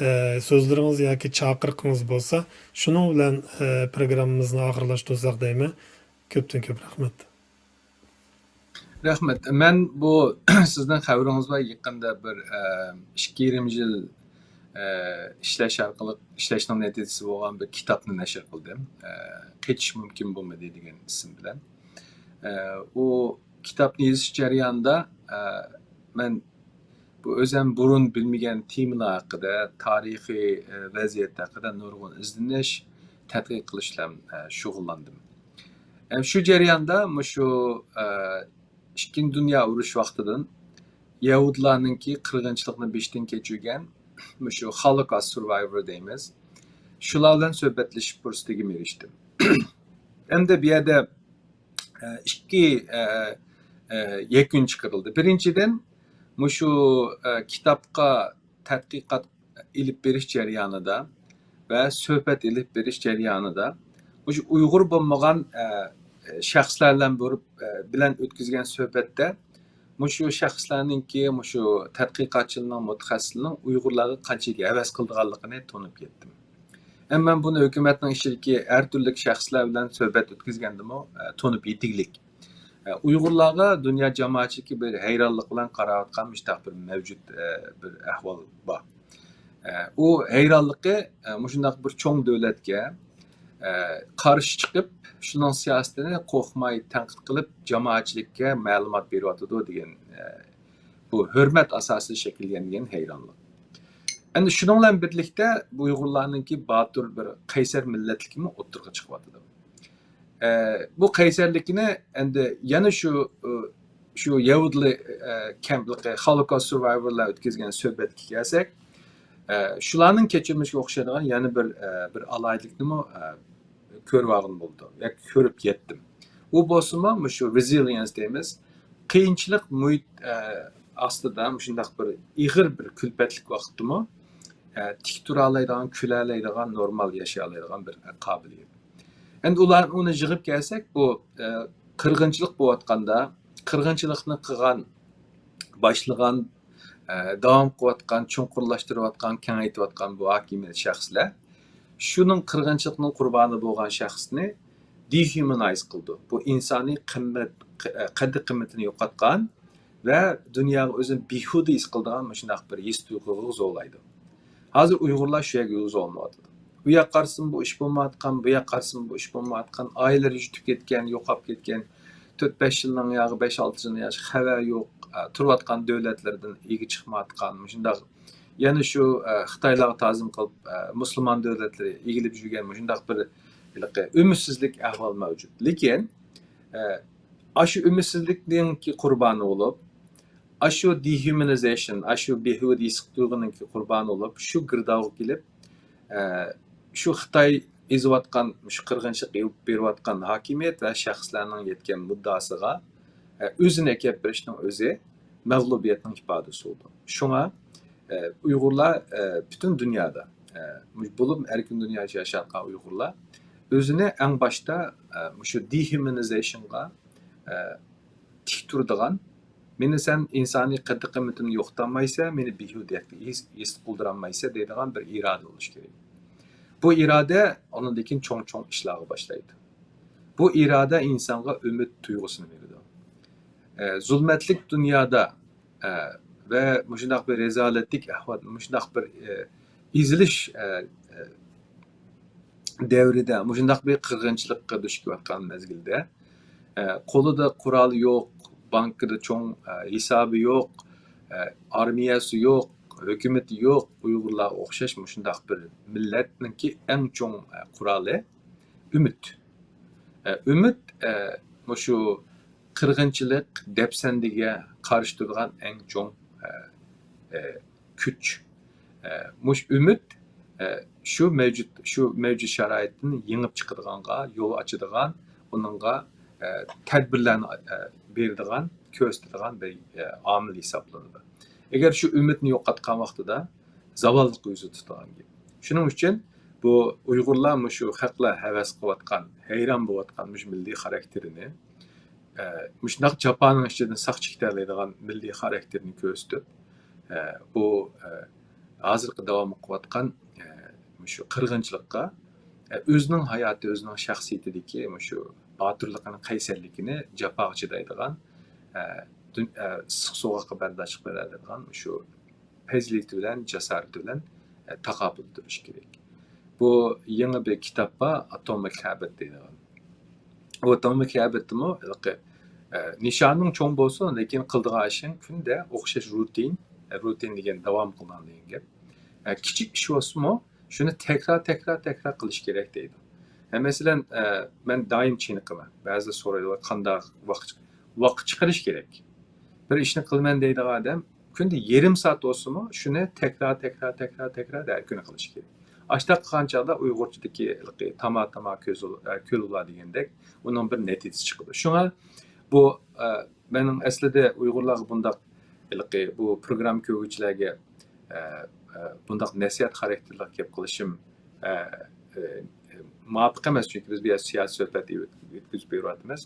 ئە، سۆزلىرىڭىز ياكى چاقىرىقىڭىز بولسا، شۇنىڭ بىلەن، ئە، پروگراممىمىزنى ئاخىرلاشتۇرساق دەيمەن. كۆپتىن كۆپ رەھمەت. رەھمەت. مەن بۇ سىزنىڭ خەۋىرىڭىز بار، يېقىندا بىر، ئە، ئىككى يېرىم يىل، ئە، ئىشلەش ئارقىلىق، ئىشلەشنىڭ نەتىجىسى بولغان بىر كىتابنى نەشر قىلدىم. ئە، قېچىش مۇمكىن بولمىدى دېگەن ئىسىم بىلەن. ئە، ئۇ كىتابنى يېزىش جەريانىدا، ئە، مەن بۇ ئۆزۈم بۇرۇن بىلمىگەن تېمىلار ھەققىدە، تارىخىي، ئە، ۋەزىيەت ھەققىدە نۇرغۇن ئىزدىنىش، تەتقىق قىلىش بىلەن، ئە، شۇغۇللاندىم. ئە، شۇ جەرياندا مۇشۇ، ئە، ئىككىنچى دۇنيا ئۇرۇشى ۋاقتىدىن يەھۇدىيلارنىڭكى قىرغىنچىلىقنى بېشىدىن كەچۈرگەن مۇشۇ Holocaust survivor دەيمىز. شۇلار بىلەن سۆھبەتلىشىش پۇرسىتىگە ئېرىشتىم. ئەمدى بۇ يەردە، ئە، ئىككى، ئە، ئە، يەكۈن چىقىرىلدى. بىرىنچىدىن، مۇشۇ، ئە، كىتابقا تەتقىقات ئېلىپ بېرىش جەريانىدا ۋە سۆھبەت ئېلىپ بېرىش جەريانىدا مۇشۇ ئۇيغۇر بولمىغان، ئە، شەخسلەر بىلەن بولۇپ، ئە، بىلەن ئۆتكۈزگەن سۆھبەتتە مۇشۇ شەخسلەرنىڭكى، مۇشۇ تەتقىقاتچىلارنىڭ، مۇتەخەسسىسلەرنىڭ ئۇيغۇرلارغا قانچىلىك ھەۋەس قىلىدىغانلىقىنى تونۇپ يەتتىم. ھەم مەن بۇنى ھۆكۈمەتنىڭ ئىچىدىكى ھەر تۈرلۈك شەخسلەر بىلەن سۆھبەت ئۆتكۈزگەندىمۇ، ئە، تونۇپ يېتىگلىك. ئە، ئۇيغۇرلارغا دۇنيا جامائەتچىلىكى بىر ھەيرانلىق بىلەن قاراۋاتقان مۇشۇنداق بىر مەۋجۇت، ئە، بىر ئەھۋال بار. ئە، ئۇ ھەيرانلىقى، ئە، مۇشۇنداق بىر چوڭ دۆلەتكە، ئە، قارشى چىقىپ، شۇنىڭ سىياسىتىنى قورقماي تەنقىد قىلىپ، جامائەتچىلىككە مەلۇمات بېرىۋاتىدۇ دېگەن، ئە، بۇ ھۆرمەت ئاساسىدا شەكىللەنگەن ھەيرانلىق. ئەمدى شۇنىڭ بىلەن بىرلىكتە ئۇيغۇرلارنىڭكى باتۇر بىر قەيسەر مىللەتلىكىمۇ ئوتتۇرىغا چىقىۋاتىدۇ. ئە، بۇ قەيسەرلىكىنى ئەمدى يەنە شۇ، ئۇ، شۇ يەھۇدىي، ئە، كەمپلىكى، Holocaust survivorلار ئۆتكۈزگەن سۆھبەتكە كەلسەك، ئە، شۇلارنىڭ كەچۈرمىشىگە ئوخشايدىغان يەنە بىر، ئە، بىر ئالاھىدىلىكنىمۇ، ئە، كۆرۈۋالغىلى بولىدۇ ياكى كۆرۈپ يەتتىم. ئۇ بولسىمۇ مۇشۇ resilience دەيمىز، قىيىنچىلىق مۇھىت، ئە، ئاستىدا مۇشۇنداق بىر ئېغىر بىر كۈلپەتلىك ۋاقىتتىمۇ، ئە، تىك تۇرالايدىغان، كۈلەلەيدىغان، نورمال ياشىيالايدىغان بىر قابىلىيەت. ئەمدى ئۇلار، ئۇنى يىغىپ كەلسەك، بۇ، ئە، قىرغىنچىلىق بولۇۋاتقاندا، قىرغىنچىلىقنى قىلغان، باشلىغان، ئە، داۋام قىلىۋاتقان، چوڭقۇرلاشتۇرۇۋاتقان، كېڭەيتىۋاتقان بۇ ھاكىمىيەت شەخسلەر شۇنىڭ قىرغىنچىلىقنىڭ قۇربانى بولغان شەخسنى دېھيۇمانايز قىلىدۇ. بۇ ئىنسانىي قىممەت، قەددى قىممىتىنى يوقاتقان ۋە دۇنياغا ئۆزىنى بىھۇدە ھېس قىلىدىغان مۇشۇنداق بىر ھېس تۇيغۇغا زورلايدۇ. ھازىر ئۇيغۇرلار شۇ يەرگە يول زورلىنىۋاتىدۇ. ئۇ ياققا قارىسىمۇ بۇ ئىش بولمايۋاتقان، بۇ ياققا قارىسىمۇ بۇ ئىش بولمايۋاتقان، ئائىلىلەر يىتىپ كەتكەن، يوقاپ كەتكەن، تۆت بەش يىلنىڭ ياكى بەش ئالتە يىلنىڭ ياكى خەۋەر يوق، ئە، تۇرۇۋاتقان دۆلەتلىرىدىن ئىگە چىقمايۋاتقان، مۇشۇنداق يەنە شۇ، ئە، خىتايلارغا تازىم قىلىپ، ئە، مۇسۇلمان دۆلەتلىرى ئىگىلەپ يۈرگەن مۇشۇنداق بىر ھېلىقى ئۈمىدسىزلىك ئەھۋال مەۋجۇت. لېكىن، ئە، ئاشۇ ئۈمىدسىزلىكنىڭكى قۇربانى بولۇپ، ئاشۇ دېھيۇمانىزېيشن، ئاشۇ بىھۇدە ھېس تۇيغۇنىڭكى قۇربانى بولۇپ، شۇ گىردابىغا كېلىپ، ئە، شۇ خىتاي ئېزىۋاتقان، مۇشۇ قىرغىنچىلىق ئېلىپ بېرىۋاتقان ھاكىمىيەت ۋە شەخسلەرنىڭ يەتكەن مۇددىئاسىغا، ئە، ئۆزىنى ئەكەپ بېرىشنىڭ ئۆزى مەغلۇبىيەتنىڭ ئىپادىسى بولىدۇ. شۇڭا، ئە، ئۇيغۇرلار، ئە، پۈتۈن دۇنيادا، ئە، مۇ-، بولۇپمۇ ئەركىن دۇنيادا ياشاۋاتقان ئۇيغۇرلار ئۆزىنى ئەڭ باشتا، ئە، مۇشۇ دېھيۇمانىزېيشنغا، ئە، تىك تۇرىدىغان، مېنى سەن ئىنسانىي قەددى قىممىتىمنى يوقىتالمايسەن، مېنى بىھۇدە ھېس، ھېس قىلدۇرالمايسەن دەيدىغان بىر ئىرادە بولۇشى كېرەك. بۇ ئىرادە ئۇنىڭدىن كېيىن چوڭ-چوڭ ئىشلارغا باشلايدۇ. بۇ ئىرادە ئىنسانغا ئۈمىد تۇيغۇسىنى بېرىدۇ. ئە، زۇلمەتلىك دۇنيادا، ئە، ۋە مۇشۇنداق بىر رىزالەتلىك ئەھۋال، مۇشۇنداق بىر، ئە، ئېزىلىش، ئە، ئە، دەۋرىدە، مۇشۇنداق بىر قىرغىنچىلىققا دۇچ كېلىۋاتقان مەزگىلدە، ئە، قولىدا قورالى يوق، بانكىدا چوڭ، ئە، ھېسابى يوق، ئە، ئارمىيەسى يوق، ھۆكۈمىتى يوق ئۇيغۇرلارغا ئوخشاش مۇشۇنداق بىر مىللەتنىڭكى ئەڭ چوڭ، ئە، قورالى ئۈمىد. ئە، ئۈمىد، ئە، مۇشۇ قىرغىنچىلىق، دەپسەندىگە قارشى تۇرىدىغان ئەڭ چوڭ، ئە، ئە، كۈچ. ئە، مۇشۇ ئۈمىد، ئە، شۇ مەۋجۇت، شۇ مەۋجۇت شارائىتتىن يېڭىپ چىقىدىغانغا يول ئاچىدىغان، ئۇنىڭغا، ئە، تەدبىرلەرنى، ئە، بېرىدىغان، كۆرسىتىدىغان بىر، ئە، ئامىل ھېسابلىنىدۇ. ئەگەر شۇ ئۈمىدنى يوقاتقان ۋاقتىدا زاۋاللىققا يۈزى تۇتىدىغان گەپ. شۇنىڭ ئۈچۈن بۇ ئۇيغۇرلار مۇشۇ خەقلەر ھەۋەس قىلىۋاتقان، ھەيران بولۇۋاتقان مۇشۇ مىللىي خاراكتېرىنى، ئە، مۇشۇنداق جاپانىڭ ئىچىدىن ساقچى كېتەلەيدىغان مىللىي خاراكتېرنى كۆرسىتىپ، ئە، بۇ، ئە، ھازىرقى داۋام قىلىۋاتقان، ئە، مۇشۇ قىرغىنچىلىققا، ئە، ئۆزىنىڭ ھاياتى، ئۆزىنىڭ شەخسىيىتىدىكى مۇشۇ باتۇرلۇقىنى، قەيسەرلىكىنى، جاپاغا چىدايدىغان، ئە، دۈن-، ئە، ئىسسىق سوغۇققا بەرداشلىق بېرەلەيدىغان مۇشۇ پەزىلىتى بىلەن، جاسارىتى بىلەن، ئە، تاقابىل تۇرۇش كېرەك. بۇ يېڭى بىر كىتاب بار، ئاتومىك ھەبىت دەيدىغان. ئۇ ئاتومىك ھەبىتتىمۇ ھېلىقى، ئە، نىشانىڭ چوڭ بولسۇن، لېكىن قىلىدىغان ئىشىڭ كۈندە ئوخشاش روتىن، ئە، روتىن دېگەن داۋام قىلىدىغان دېگەن گەپ. ئە، كىچىك ئىش بولسىمۇ، شۇنى تەكرار، تەكرار، تەكرار قىلىش كېرەك دەيدۇ. ئە، مەسىلەن، ئە، مەن دائىم چېنىقىمەن. بەزىلەر سورايدۇ، قانداق ۋاقىت، ۋاقىت چىقىرىش كېرەك؟ بىر ئىشنى قىلىمەن دەيدىغان ئادەم كۈندە يېرىم سائەت بولسىمۇ، شۇنى تەكرار، تەكرار، تەكرار، تەكرار ھەر كۈنى قىلىش كېرەك. ئاشۇنداق قىلغان چاغدا ئۇيغۇرچىدىكى ھېلىقى تاما، تاما كۆل، ئە، كۆل بولار دېگەندەك، ئۇنىڭ بىر نەتىجىسى چىقىدۇ. شۇڭا بۇ، ئە، مېنىڭ ئەسلىدە ئۇيغۇرلارغا بۇنداق ھېلىقى بۇ پروگرامما كۆرگۈچىلەرگە، ئە، ئە، بۇنداق نەسىھەت خاراكتېرلىك گەپ قىلىشىم، ئە، ئە، مۇۋاپىق ئەمەس، چۈنكى بىز بۇ يەردە سىياسىي سۆھبەت ئۆتكۈزۈپ بېرىۋاتىمىز.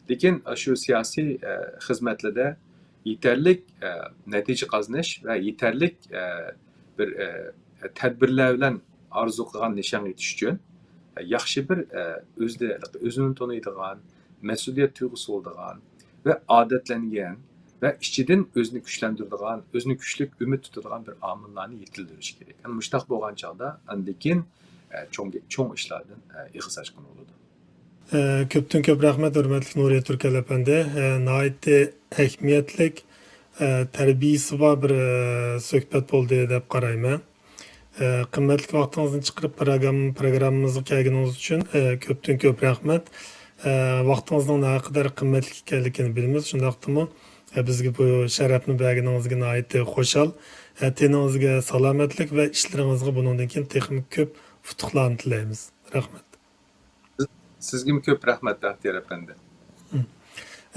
لېكىن شۇ سىياسىي، ئە، خىزمەتلەردە يېتەرلىك، ئە، نەتىجە قازىنىش ۋە يېتەرلىك، ئە، بىر، ئە، تەدبىرلەر بىلەن ئارزۇ قىلغان نىشانغا يېتىش ئۈچۈن، ئە، ياخشى بىر، ئە، ئۆزىنى، ئۆزىنى تونۇيدىغان، مەسئۇلىيەت تۇيغۇسى بولىدىغان ۋە ئادەتلەنگەن ۋە ئىچىدىن ئۆزىنى كۈچلەندۈرىدىغان، ئۆزىنى كۈچلۈك ئۈمىد تۇتىدىغان بىر ئامىللارنى يېتىلدۈرۈش كېرەك. ئەنە مۇشۇنداق بولغان چاغدا ئاندىن كېيىن، ئە، چوڭ، چوڭ ئىشلاردىن، ئە، ئېغىز ئاچقىلى بولىدۇ. ئە، كۆپتىن كۆپ رەھمەت، ھۆرمەتلىك نۇرى تۈركەل ئەپەندى. ئە، ناھايىتى ئەھمىيەتلىك، ئە، تەربىيىسى بار بىر، ئە، سۆھبەت بولدى دەپ قارايمەن. ئە، قىممەتلىك ۋاقتىڭىزنى چىقىرىپ پروگرام-، پروگراممىمىزغا كەلگىنىڭىز ئۈچۈن، ئە، كۆپتىن كۆپ رەھمەت. ئە، ۋاقتىڭىزنىڭ نەقەدەر قىممەتلىك ئىكەنلىكىنى بىلىمىز. شۇنداقتىمۇ، ئە، بىزگە بۇ شەرەپنى بەرگىنىڭىزگە ناھايىتى خۇشال. ئە، تېنىڭىزگە سالامەتلىك ۋە ئىشلىرىڭىزغا بۇنىڭدىن كېيىن تېخىمۇ كۆپ ئۇتۇقلارنى تىلەيمىز. رەھمەت. سىزگىمۇ كۆپ رەھمەت، بەختىيار ئەپەندى.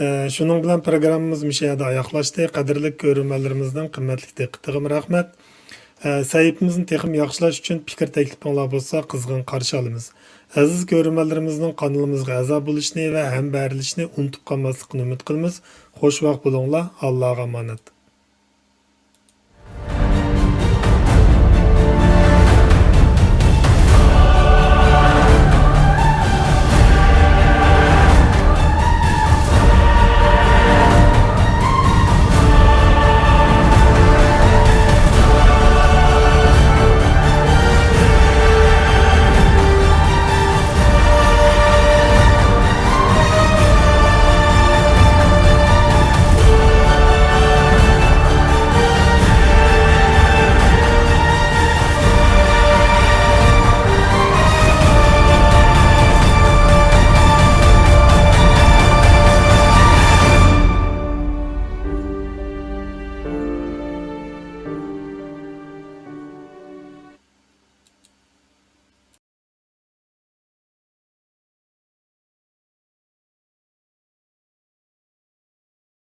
ئە، شۇنىڭ بىلەن پروگراممىمىز مۇشۇ يەردە ئاياغلاشتى. قەدىرلىك كۆرۈرمەنلىرىمىزنىڭ قىممەتلىك دىققىتىغىمۇ رەھمەت. ئە، سەھىپىمىزنى تېخىمۇ ياخشىلاش ئۈچۈن پىكىر تەكلىپىڭلار بولسا قىزغىن قارشى ئالىمىز. ئەزىز كۆرۈرمەنلىرىمىزنىڭ قانىلىمىزغا ئەزا بولۇشنى ۋە ھەمبەھىر بېرىلىشىنى ئۇنتۇپ قالماسلىقىنى ئۈمىد قىلىمىز. خوش ۋاقىت بولۇڭلار. ئاللاغا ئامانەت.